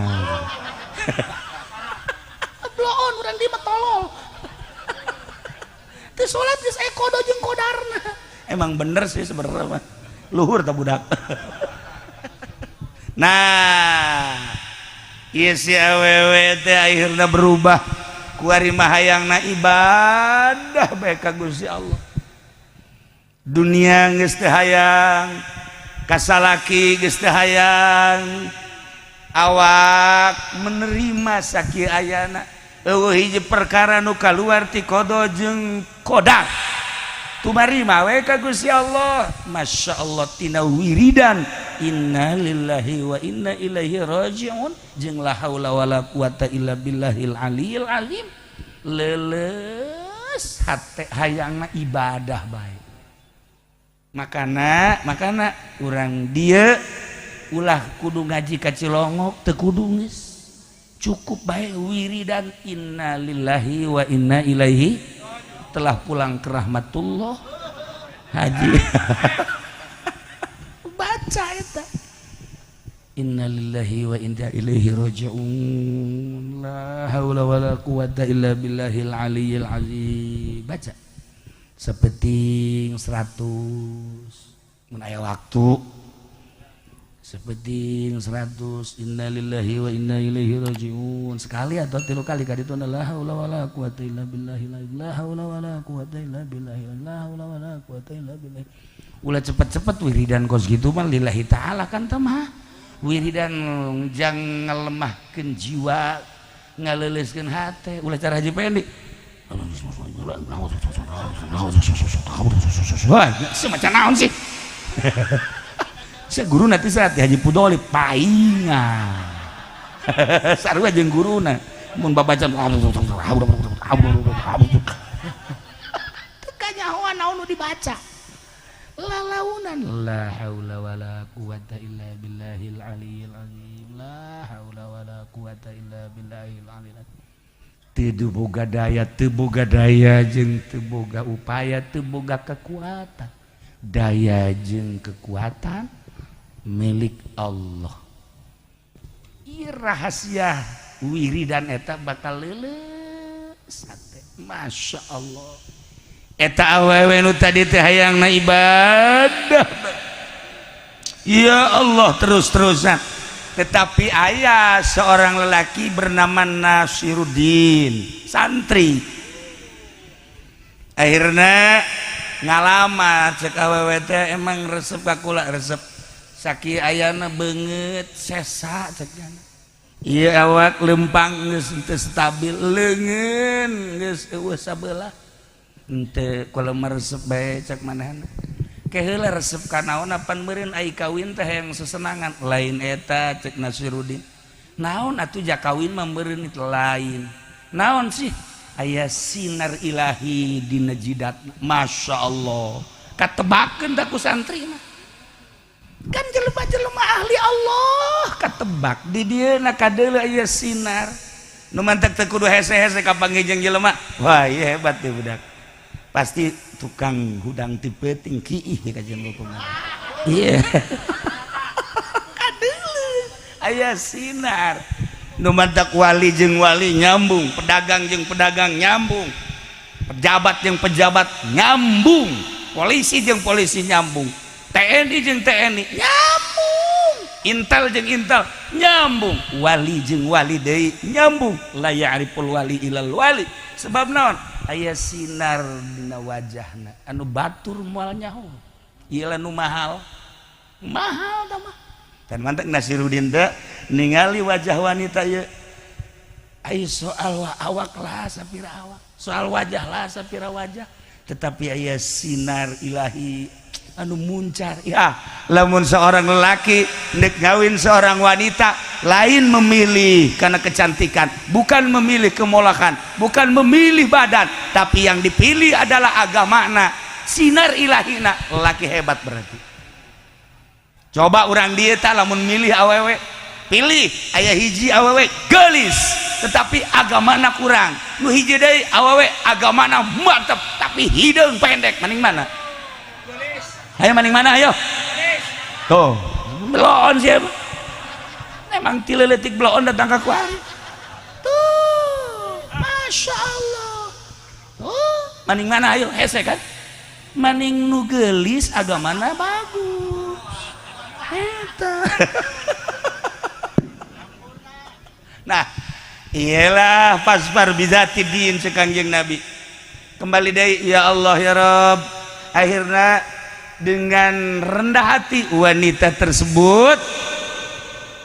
[SPEAKER 1] bloon urang dieu mah tolol teh salat geus aya qada jeung qadarna emang bener sih sebenarnya mah luhur tah budak. Nah, ieu si awewe teh akhirna berubah, kuari mah hayangna ibadah bae ka Gusti Allah. Dunia geus teu hayang, kasalaki geus teu hayang, awak menerima sakieu ayana. Euweuh hiji perkara nu kaluar ti qada jeung qadar, tumarima we ka Gusti Allah. Masya Allah, tina wiridan innalillahi wa inna ilaihi rajiun jeung la haula wala quwata illa billahil aliyil azim, leuleus hate, hayangna ibadah bae. Makana makana urang dieu ulah kudu ngaji ka Cilongok, teu kudu, geus cukup bae wiridan innalillahi wa inna ilaihi, telah pulang ke rahmatullah haji. Baca eta innalillahi wa inna ilaihi rajiun, la haula wala quwata illa billahil aliyil azim. Baca sapeting 100 mun aya waktu, sapeting 100 innalillahi wa inna ilaihi rajiun sekali atau tilu kali ka ditu, la haula wala quwata illa billahi, la haula wala quwata illa billahi, la haula wala quwata illa billah. Ulah cepet-cepet wiridan kos gitu mah, lillahi ta'ala kan mah wiridan jang ngalemahkeun jiwa, ngaleuleuskeun hate. Ulah cara Haji Pendi. Wah, semacam naon sih? Saya guru nanti saat Haji Pudoli paingan. Sarua jeung guruna. Mun babaca teu kanyahoan naon nu dibaca. Lalaunan la haula wala quwata illa billahil aliyil azim, la haula wala quwata illa billahil aliyil azim. Teu boga daya, teu boga daya jeung teu boga upaya, teu boga kekuatan. Daya jeung kekuatan milik Allah. Ieu rahasia wiridan eta bakal leuleus hate. Masya Allah, eta awewe nu tadi teh hayangna ibadah ya Allah terus-terusan. Tetapi aya seorang lelaki bernama Nasiruddin, santri, akhirnya ngalamar. Cek awewe teh, "Emang resep ka kula?" "Resep." "Sakieu ayana beungeut sesa," cek. "Iya, awak lempang geus teu stabil, leungeun geus euweuh sabelah." "Henteu, kula mah resep bae," cek manehna. "Ke heula resep ka naon? Apan meureun ai kawin teh hayang sesenangan." "Lain eta," cek Nasiruddin. "Naon atuh? Ja kawin mah meureun itu." "Lain." "Naon sih?" "Aya sinar ilahi dina jidatna." Masya Allah, katebakeun ku santri mah kan jelema-jelema ahli Allah, katebak di dieu na kadeuleu aya sinar nu mantak teu kudu hese-hese kapanggih jeung jelema. "Wah, ieu hebat deh budak, pasti tukang hudang ti peuting kiih ka jeung kumaha." Iya, kadeuleu aya sinar nu mantak wali jeung wali nyambung, pedagang jeung pedagang nyambung, pejabat jeung pejabat nyambung, polisi jeung polisi nyambung, TNI jeung TNI nyambung, Intel jeung Intel nyambung, wali jeung wali deui nyambung. La ya'riful wali ilal wali. Sebab naon? Aya sinar dina wajahna anu batur moal nyaho. Ieu nu mahal mahal tah mah. Dan mantak Nasiruddin teh ningali wajah wanita ieu, ai soal awak lah sapira awak, soal wajah lah sapira wajah, tetapi aya sinar ilahi anu muncar. Ya, lamun seorang lelaki nek ngawin seorang wanita, lain memilih karena kecantikan, bukan memilih kemolakan, bukan memilih badan, tapi yang dipilih adalah agamana, sinar ilahina. Lelaki hebat berarti. Coba orang dieu tah lamun milih awewe, pilih aya hiji awewe gelis tetapi agamana kurang, nu hiji deui awewe agamana mantep tapi hideung pendek, maning mana? Ayo, maning mana? Ayo tuh, belon siapa emang ti leutik belon datang ke kuari tuh. Masya Allah. Tuh, maning mana? Ayo, hese kan? Maning nu gelis agamana bagus. Eta Nah, iyalah fasfar bizati din cek Kangjeng Nabi. Kembali deui, ya Allah ya Rabb. Akhirnya dengan rendah hati wanita tersebut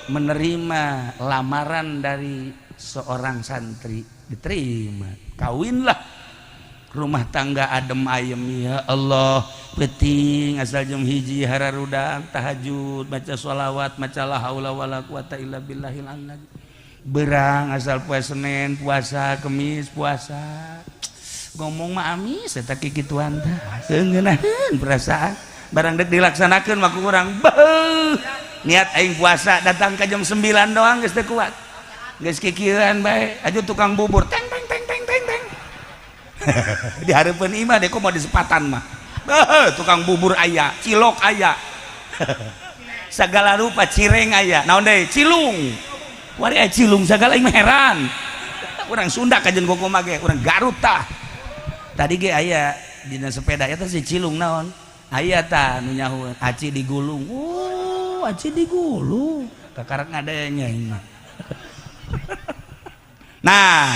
[SPEAKER 1] menerima lamaran dari seorang santri, diterima, kawinlah, rumah tangga adem ayem. Ya Allah, penting asal jam 1 hararudang tahajud, baca sholawat, maca la haula wala quwata illa billahil azim. Berang asal poe Senin puasa, Kemis puasa. Ngomong mah amis eta kikituan teh ngeunaheun perasaan, barang dek dilaksanakeun mah ku urang beuh. Niat aing puasa, datang ke jam 9 doang geus teu kuat, geus kikieuan bae. Aju tukang bubur, teng teng teng teng teng teng di hareupeun imah deh, kok mau disepatan mah. Beuh, tukang bubur aya, cilok aya, segala rupa, cireng aya, naon deui, cilung wari aya, cilung segala. Aing mah heran, urang Sunda kajen koko mah ge, urang Garut tah. Tadi ge aya dina sepeda eta si cilung naon aya tah nu nyaho aci digulung. Oh, aci digulung, kakarak ngadanya ini mah. Nah,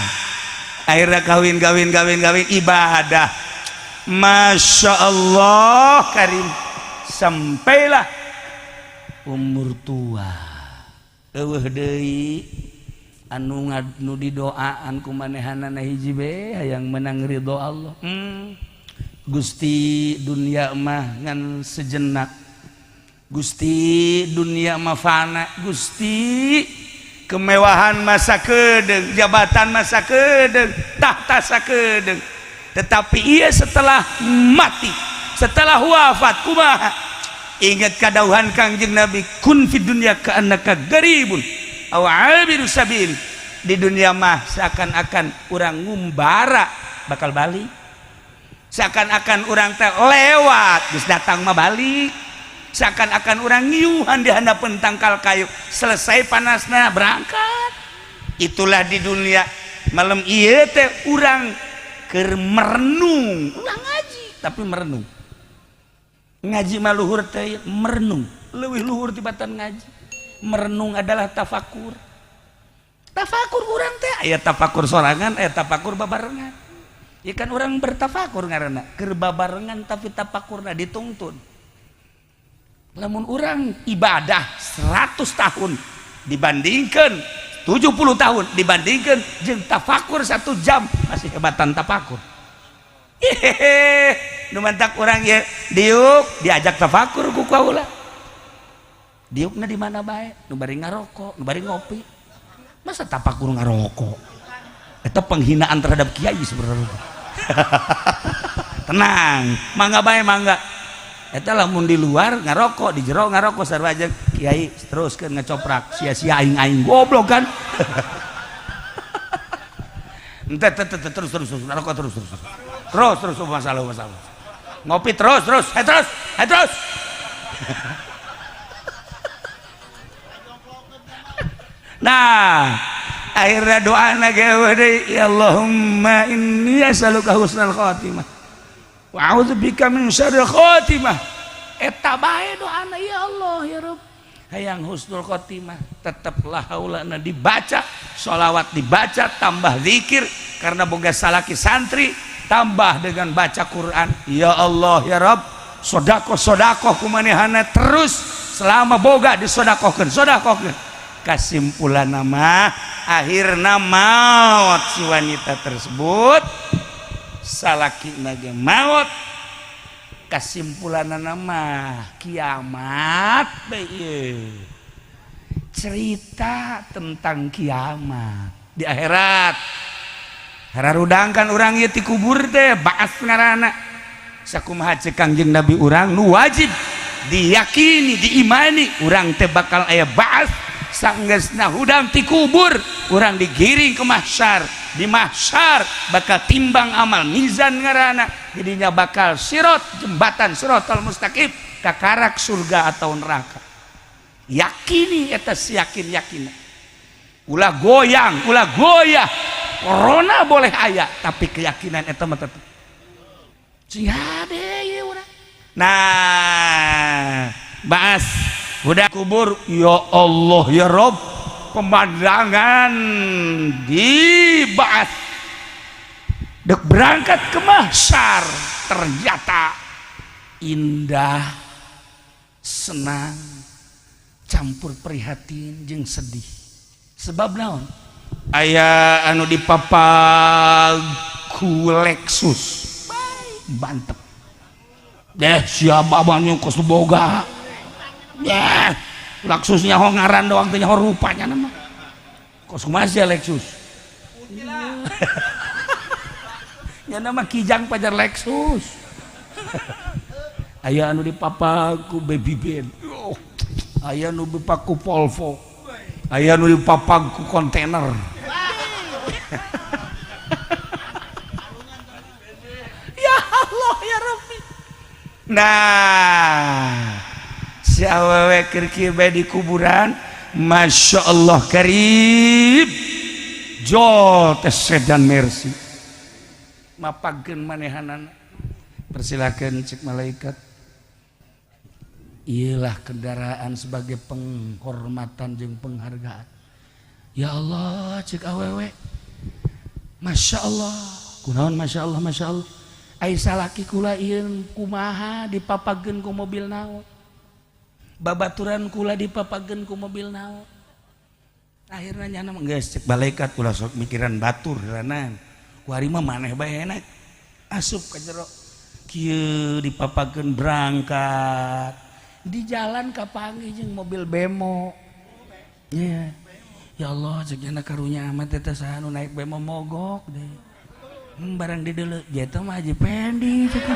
[SPEAKER 1] akhirnya kawin, kawin, kawin, kawin, ibadah, masya Allah karim, sampailah umur tua, eueuh deui anu nu didoaan ku manehanana. Hiji be, hayang menang ridho Allah. Gusti, dunia mah ngan sejenak. Gusti, dunia mah fana. Gusti, kemewahan mah sakedeung, jabatan mah sakedeung, tahta sakedeung, tetapi ia setelah mati, setelah wafat kumaha? Ingat kadawuhan Kangjeng Nabi, kun fid dunya ka'annaka garibun aw abiru sabil. Di dunia mah seakan-akan urang ngumbara, bakal balik, seakan-akan urang teh lewat, geus datang mah balik, seakan-akan urang ngiuhan di handapeun tangkal kayu, selesai panasna berangkat. Itulah di dunia. Malam ieu teh urang keur merenung, ulah ngaji tapi merenung. Ngaji mah luhur teh merenung, leuwih luhur tibatan ngaji. Merenung adalah tafakur. Tafakur urang teh aya tafakur sorangan, aya tafakur babarengan. Ya kan urang bertafakur ngaranna keur babarengan, tapi tafakurna dituntun. Lamun urang ibadah 100 tahun dibandingkan 70 tahun dibandingkan jeung tafakur 1 jam, masih hebatan tafakur. Hehehe, nu mantak urang ya diuk diajak tafakur ku kaula. Diukna di mana bae, nu bari ngarokok, nu bari ngopi. Masa tafakur ngarokok? Itu penghinaan terhadap kiai sebenarnya. Tenang, mangga bae, mangga. Eta lamun di luar ngarokok, di jero ngarokok sarua jeung kiai, teruskeun ngecoprak, sia-sia aing-aing goblok kan. Ente terus terus terus ngarokok, terus terus terus terus terus, masalah masalah, ngopi terus terus, hai terus, hai terus. Nah, akhirnya doa deui, ya Allahumma inni as'aluka husnal khatimah wa a'udzubika min syarril khatimah. Eta bae doana, ya Allah ya Rabb, hayang husnul khotimah. Tetaplah haulana dibaca, sholawat dibaca, tambah zikir karena boga salaki santri, tambah dengan baca Quran. Ya Allah ya Rabb, sodakoh, sodakoh kumanehana terus selama boga disodakohkeun, sodakohkeun. Kesimpulan nama, akhirna maut si wanita tersebut, salaki nage maut. Kesimpulan nama, kiamat bae, cerita tentang kiamat di akhirat. Hararudang kan urang ieu ti kubur teh, baas ngaranna. Sakumaha ceuk Kangjeng Nabi urang, nu wajib diyakini, diimani, urang teh bakal aya baas. Sanggeusna hudang ti kubur, urang digiring ke mahsyar. Di mahsyar bakal timbang amal, mizan ngaranna. Jadinya bakal sirot, jembatan sirotol mustaqim, kakarak surga atau neraka. Yakini eta yakin yakin, ulah goyang, ulah goyah. Corona boleh aya, tapi keyakinan eta mah tetep sing hade ieu urang. Nah, baas udah kubur, ya Allah ya Rob. pemandangan di Baas dek berangkat ke mahsyar ternyata indah, senang, campur prihatin jeung sedih. Sebab naon? Aya anu dipapag ku Lexus mantep deh, siapa abangnya kos boga ya Lexusnya ho ngaran doang teh, ho rupanya nama kos kumaha sia Lexus nya nama Kijang pajar Lexus. Aya anu dipapag ku Baby Ben, oh, aya anu dipapag ku Volvo, aya anu dipapag ku kontainer. Ya Allah ya Rabbi. Nah, si awewe keur kieu bae di kuburan, Masya Allah karib jol teh sedan Mercy mapagkeun manehanana. Persilakan cek malaikat, iyalah kendaraan sebagai penghormatan jeung penghargaan. Ya Allah cek awewe, Masya Allah kunaon, Masya Allah, Masya Allah, ai salaki kula ieu kumaha dipapageun ku mobil naon, babaturan kula dipapageun ku mobil naon. Akhirnya nyana mah geus cek malaikat, kula sok mikiran batur ranan ku ari mah maneh bae enak asup ka jero kieu dipapageun berangkat. Di jalan kapanggih jeung mobil bemo. Yeah. Ya Allah cek nyana karunya amat eta saha nu naik bemo mogok deh. Barang di deuleu jatuh mah Haji Pendi cek.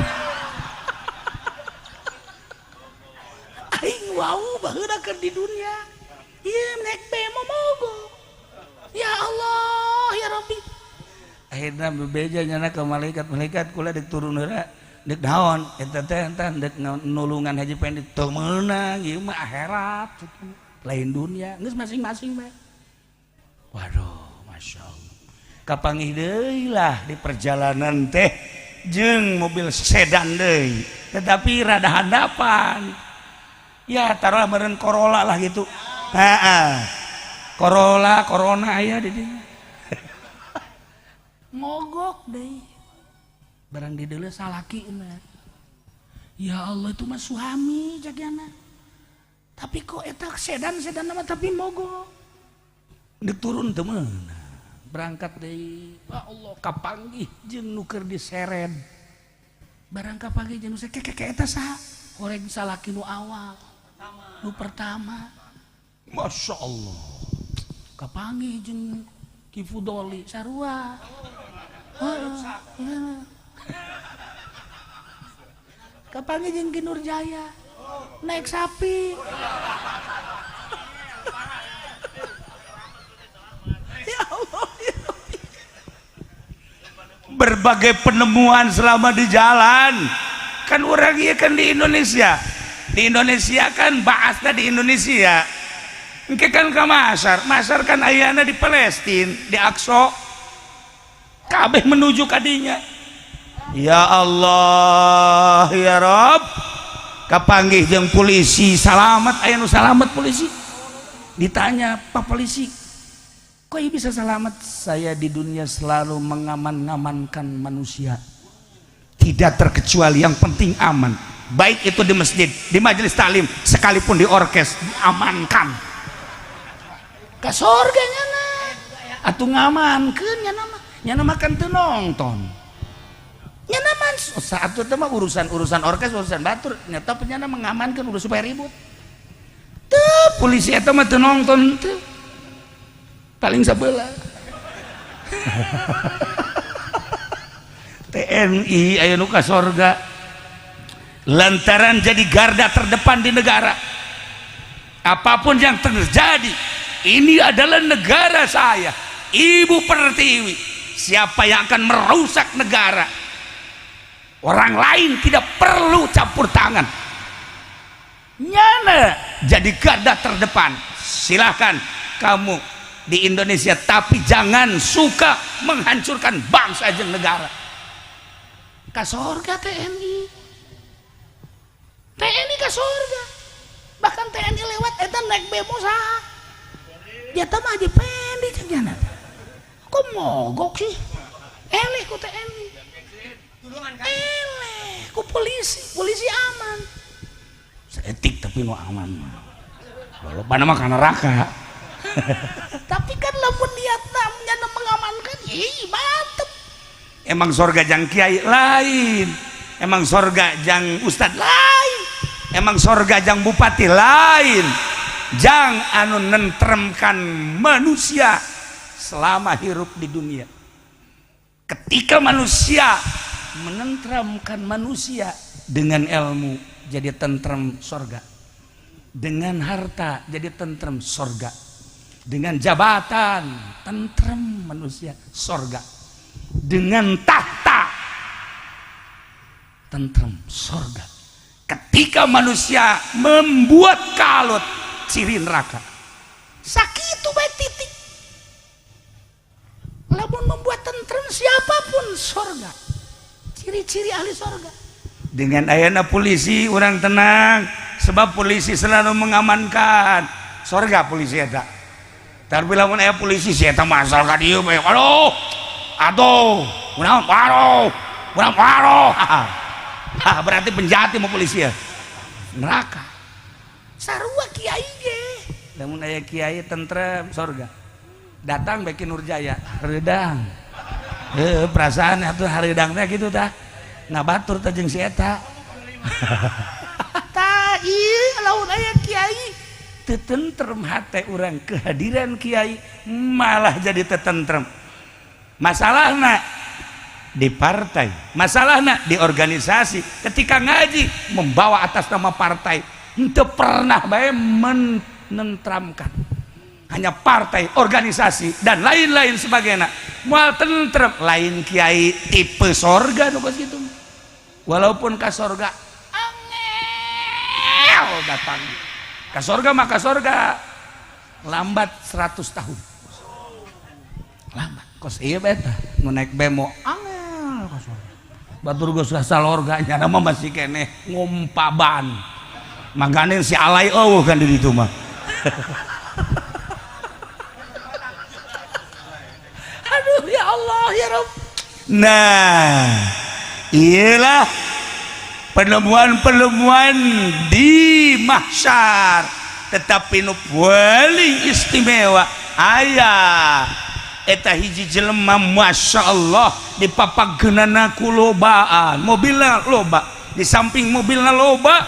[SPEAKER 1] Aing wau baheula keur di dunia. Ieu naik bemo mogok. Ya Allah ya Rabbi. Akhirna bebeja nyana ka malaikat, malaikat kula dek turun heula. Dek naon eta teh entah dek nulungan Haji Pendi teu meunang ieu mah akhirat lain dunia geus masing-masing bae. Waduh Masya Allah kapanggih deui lah di perjalanan teh jeung mobil sedan deui tetapi rada handapan ya taruhlah meureun Corolla lah gitu. Heeh, Corolla Corona aya di dinya mogok deui barang di deuleu salaki mah. Ya Allah itu mah suami jagana tapi kok eta sedan-sedan mah tapi mogok dek turun teu meunang berangkat deui. Ya Allah kapanggih jeung nu keur diseret barang kapanggih jeung nu keke eta saha horeng salaki nu awal nu pertama. Masya Allah kapanggih jeung Ki Fudoli sarua. Heeh. Kapanggih jeung Ki Nurjaya naik sapi. Ya Allah, ya Allah. Berbagai penemuan selama di jalan. Kan orang iya kan di Indonesia. Di Indonesia kan bahasnya di Indonesia. Engke kan ke Masar, Masar kan ayana di Palestina, di Aqsa. Kabeh menuju kadinya. Ya Allah ya Rob kapanggih jeung polisi salamet, aya nu salamet polisi. Ditanya, "Pak polisi, kok ieu bisa selamat?" Saya di dunia selalu mengaman-ngamankan manusia. Tidak terkecuali, yang penting aman. Baik itu di masjid, di majelis taklim, sekalipun di orkes, diamankan. Ka sorga nyana. Atuh ngamankeun nyana mah. Nyana mah kan teu nonton. Nyana mah saat itu mah urusan-urusan orkes, urusan batur, nyata nyana mengamankan udah supaya ribut. Tuh polisi eta mah teu nonton teu. Paling sebelah. TNI aya nu ka sorga lantaran jadi garda terdepan di negara. Apapun yang terjadi, ini adalah negara saya, Ibu Pertiwi. Siapa yang akan merusak negara? Orang lain tidak perlu campur tangan. Nyana jadi garda terdepan. Silahkan kamu di Indonesia, tapi jangan suka menghancurkan bangsa dan negara. Ka sorga TNI, TNI ka sorga. Bahkan TNI lewat eta naik bemo saha? Dia mah Haji Pendi cek nyana. Kok mogok sih? Eleh ku TNI. Eleh ku polisi, polisi aman. Seetik tapi nu aman. Walaupun mah ka neraka. Tapi kan lamun niatna nyana mengamankan, ih mantep. Emang sorga jang kiai lain, emang sorga jang ustad lain, emang sorga jang bupati lain, jang anu nentremkan manusia selama hirup di dunia. Ketika manusia menentramkan manusia dengan ilmu, jadi tentrem sorga. Dengan harta jadi tentrem sorga. Dengan jabatan tentrem manusia sorga. Dengan tahta tentrem sorga. Ketika manusia membuat kalut, ciri neraka. Sakitu bae, titik. Lamun membuat tentrem siapapun, sorga. Ciri-ciri ahli sorga. Dengan ayana polisi orang tenang, sebab polisi selalu mengamankan. Sorga polisi eta. Tapi lamun aya polisi si eta masal ka dieu bae, aduh, aduh, kunaon, aduh, kunaon, aduh. Ah, berarti penjahat mau polisi ya. Neraka. Sarua kiai ge. Lamun aya kiai tentrem, sorga. Datang Beki Nurjaya, hareudang. Heuh, perasaan atuh hareudang teh kitu tah. Ngabatur teh jeung si eta. Tah ieu lamun aya kiai teu tentrem hate urang, kehadiran kiai malah jadi teu tentrem. Masalahna di partai, masalahna di organisasi, ketika ngaji membawa atas nama partai, itu pernah bae menentramkan. Hanya partai, organisasi dan lain-lain sebagainya. Moal tentrem, lain kiai tipe sorga nu kos kitu. Walaupun ka sorga angel datang. Ka sorga mah ka sorga lambat 100 tahun. Lambat. Kos ieu bae tah, nu naik bemo angel ka sorga. Batur geus salorga nyana mah masih keneh ngompa ban. Mangkane si alay eueuh kan di ditu mah. Aduh, ya Allah ya Rabb. Nah, iyalah penemuan-penemuan di mahsyar, tetapi nu paling istimewa aya eta hiji jelema, masya Allah, dipapageunana ku lobaan mobilna loba, di samping mobilna loba,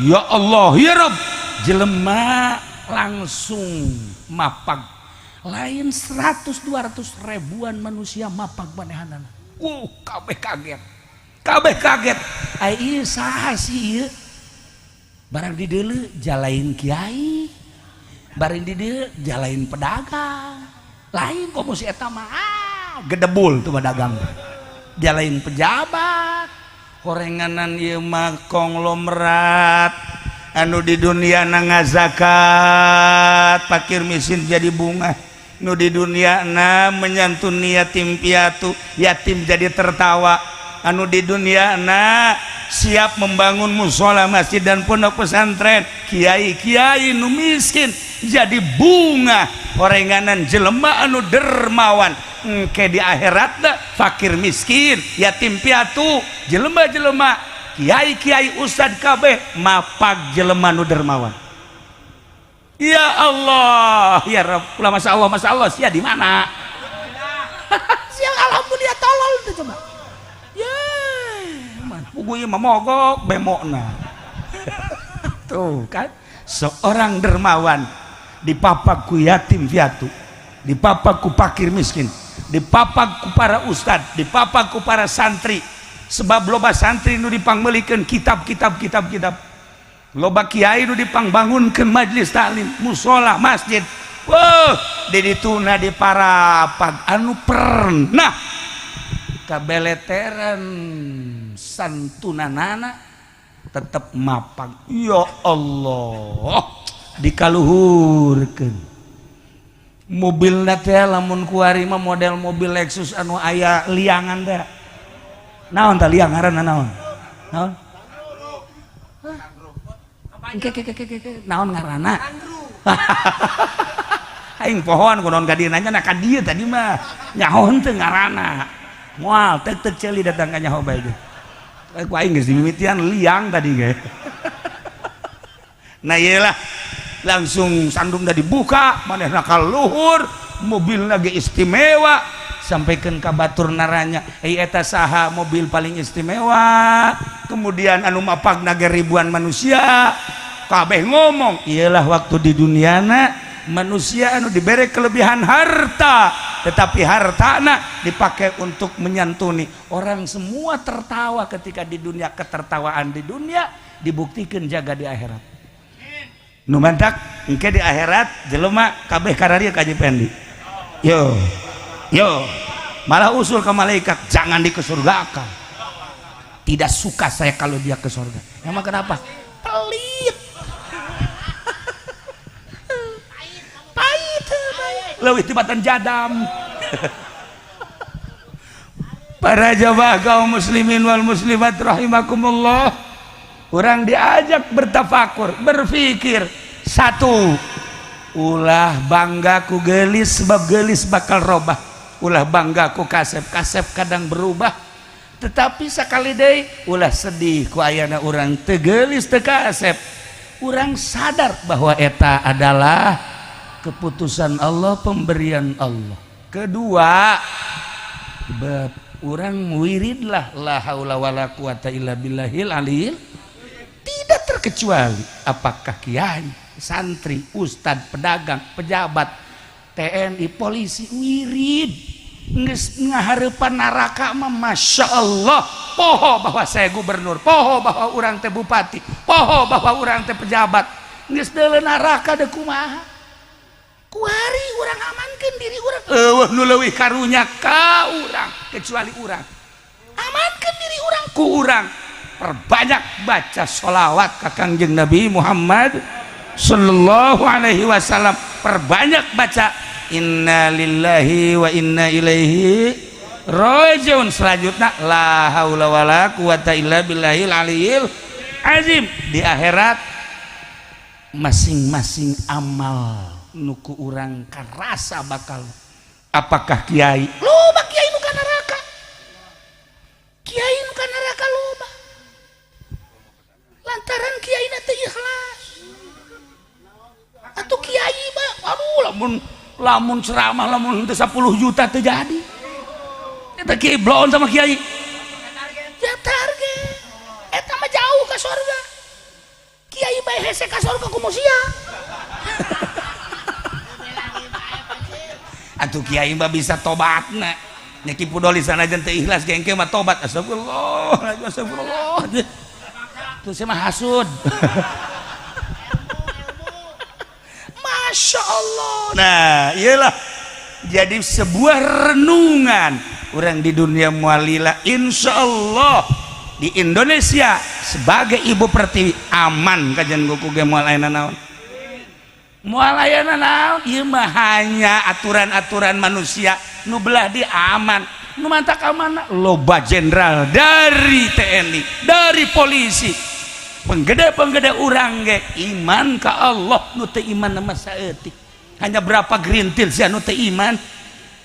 [SPEAKER 1] ya Allah ya Rabb, jelema langsung mapag, lain 100 200 ribuan manusia mapag manehanana. Kabeh kaget, kabeh kaget. Ai ieu saha sih ieu? Barang di deuleu jalain kiai, barang di dieu jalain pedagang lain. Komo si eta mah, ah, gedebul tuh pedagang, jalain pejabat horenganan. Ieu mah konglomerat anu di dunia na ngazakat pakir miskin jadi bunga, nu di dunia na menyantuni yatim piatu, yatim jadi tertawa, anu di dunia na siap membangun musola, masjid dan pondok pesantren, kiai kiai nu miskin jadi bunga, horenganan jelema anu dermawan. Engke di akhirat fakir miskin, yatim piatu, jelema-jelema, kiai kiai, ustad kabeh mapag jelema nu dermawan. Ya Allah ya Rabb, masya Allah, masya Allah. Sia di mana sia? Alhamdulillah, tolol tuh coba ya man. Puguh ieu mah mogok bemokna tuh kan. Seorang dermawan dipapak ku yatim piatu, dipapak ku fakir miskin, dipapak ku para ustad, dipapak ku para santri, sebab loba santri nu dipangmeulikeun kitab kitab kitab kitab, loba kiai nu dipangbangunkeun majelis taklim, musola, masjid. Wah, di dituna di parapat anu pernah kabeleteran santunanana tetep mapag. Ya Allah, dikaluhurkeun mobilna teh. Lamun kuari mah model mobil Lexus anu aya liangan teh, naon tah liang ngaranna, naon naon? Ke ke ke ke ke, naon ngaranna? Aing pohoan kunaon ka dieu nanya na ka dieu tadi mah. Nyaho henteu ngaranna. Moal tek-tek ceuli datang ka nyaho bae ge. Ku aing geus dimimitian liang tadi ge. Nah iyalah langsung sandungna dibuka, manehna ka luhur, mobilna ge istimewa, sampaikan ka batur naranya, "Hei, eta saha mobil paling istimewa?" Kemudian anu mapagna ge ribuan manusia, kabeh ngomong, iyalah waktu di duniana manusia anu diberi kelebihan harta, tetapi hartana dipakai untuk menyantuni orang. Semua tertawa ketika di dunia. Ketertawaan di dunia dibuktikan jaga di akhirat. Nu mantak engke di akhirat jelema kabeh kararia ka Haji Pendi. Yo yo, malah usul ke malaikat, jangan dikesurgakan, tidak suka saya kalau dia ke surga. Emang kenapa? Pelit, pahit, leuwih tibatan jadam. Para jamaah kaum muslimin wal muslimat rahimakumullah, orang diajak bertafakur, berpikir. Satu, ulah bangga ku gelis, sebab gelis bakal robah. Ulah bangga ku kasep, kasep kadang berubah. Tetapi sekali deui, ulah sedih ku ayana urang teu geulis, teu kasep. Urang sadar bahwa eta adalah keputusan Allah, pemberian Allah. Kedua, urang wiridlah la haula wala quwata illa billahil aliyil. Tidak terkecuali apakah kiai, santri, ustad, pedagang, pejabat, TNI, polisi, wirid. Geus ngahareupan neraka mah, Masya Allah. Poho bahwa saya gubernur, poho bahwa urang teh bupati, poho bahwa urang teh pejabat. Geus deuleu neraka deuk kumaha? Kuari urang amankeun diri urang. Eueuh nu leuwih karunya ka urang kecuali urang. Amankeun diri urang ku urang. Perbanyak baca sholawat ka Kangjeng Nabi Muhammad sallallahu alaihi wasallam. Perbanyak baca inna lillahi wa inna ilaihi rajiun. Selanjutnya la haula wala quwata illa billahil aliyil azim. Di akhirat masing-masing amal nuku urang karasa bakal, apakah kiai, loba kiai nu ka neraka, kiai nu ka neraka loba lantaran kiai na teu ikhlas. Atau kiai mah, aduh, lamun lamun ceramah lamun teu 10 juta teu jadi. Eta kiai bloon sama kiai ya, target eta mah jauh ka sorga. Kiai bae hese ka sorga, kumaha sia? Atuh kiai mah bisa tobatna nya. Ki Pudoli sanajan teu ikhlas ge engke mah tobat, astagfirullah, astagfirullah. Tuh saya mah hasud. Masya Allah. Nah iyalah, jadi sebuah renungan orang di dunia mualila. Insya Allah di Indonesia sebagai ibu pertiwi aman. Kajian kuku ge moal aya naon, moal aya naon. Ieu mah hanya aturan-aturan manusia. Nu belah di aman, nu mantak aman, loba jenderal dari TNI, dari polisi, penggede-penggede urang ge iman ka Allah. Nu teu iman mah saeutik, hanya berapa gerintil sih anu teu iman.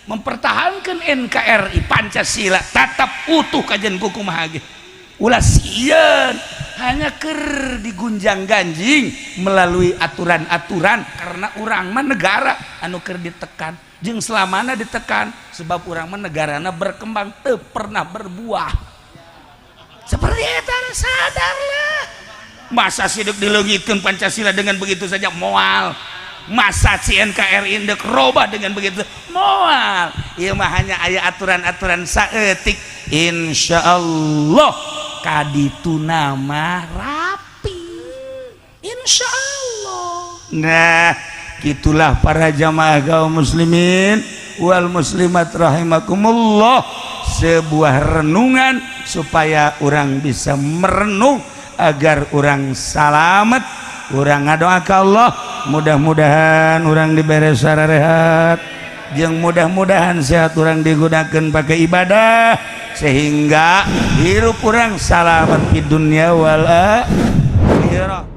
[SPEAKER 1] Mempertahankan NKRI, Pancasila tetap utuh. Kajian kuku mah ge ulah sieun, hanya ker digunjang ganjing melalui aturan-aturan karena urang mah negara anu keur ditekan jeung selamana ditekan, sebab urang mah negarana berkembang teu pernah berbuah seperti eta. Sadarlah, masa sidik dileungitkeun Pancasila dengan begitu saja? Moal. Masa si NKRI ndek robah dengan begitu? Moal. Ieu mah hanya aya aturan-aturan saeutik. Insyaallah kaditu nama rapi, insyaallah. Nah, gitulah para jamaah kaum muslimin wal muslimat rahimakumullah, sebuah renungan supaya orang bisa merenung agar orang salamet. Urang ngadoa ka Allah, mudah-mudahan urang dibere sararehat jeung mudah-mudahan sehat urang digunakan pakai ibadah sehingga hirup urang salamet di dunia wal akhirah.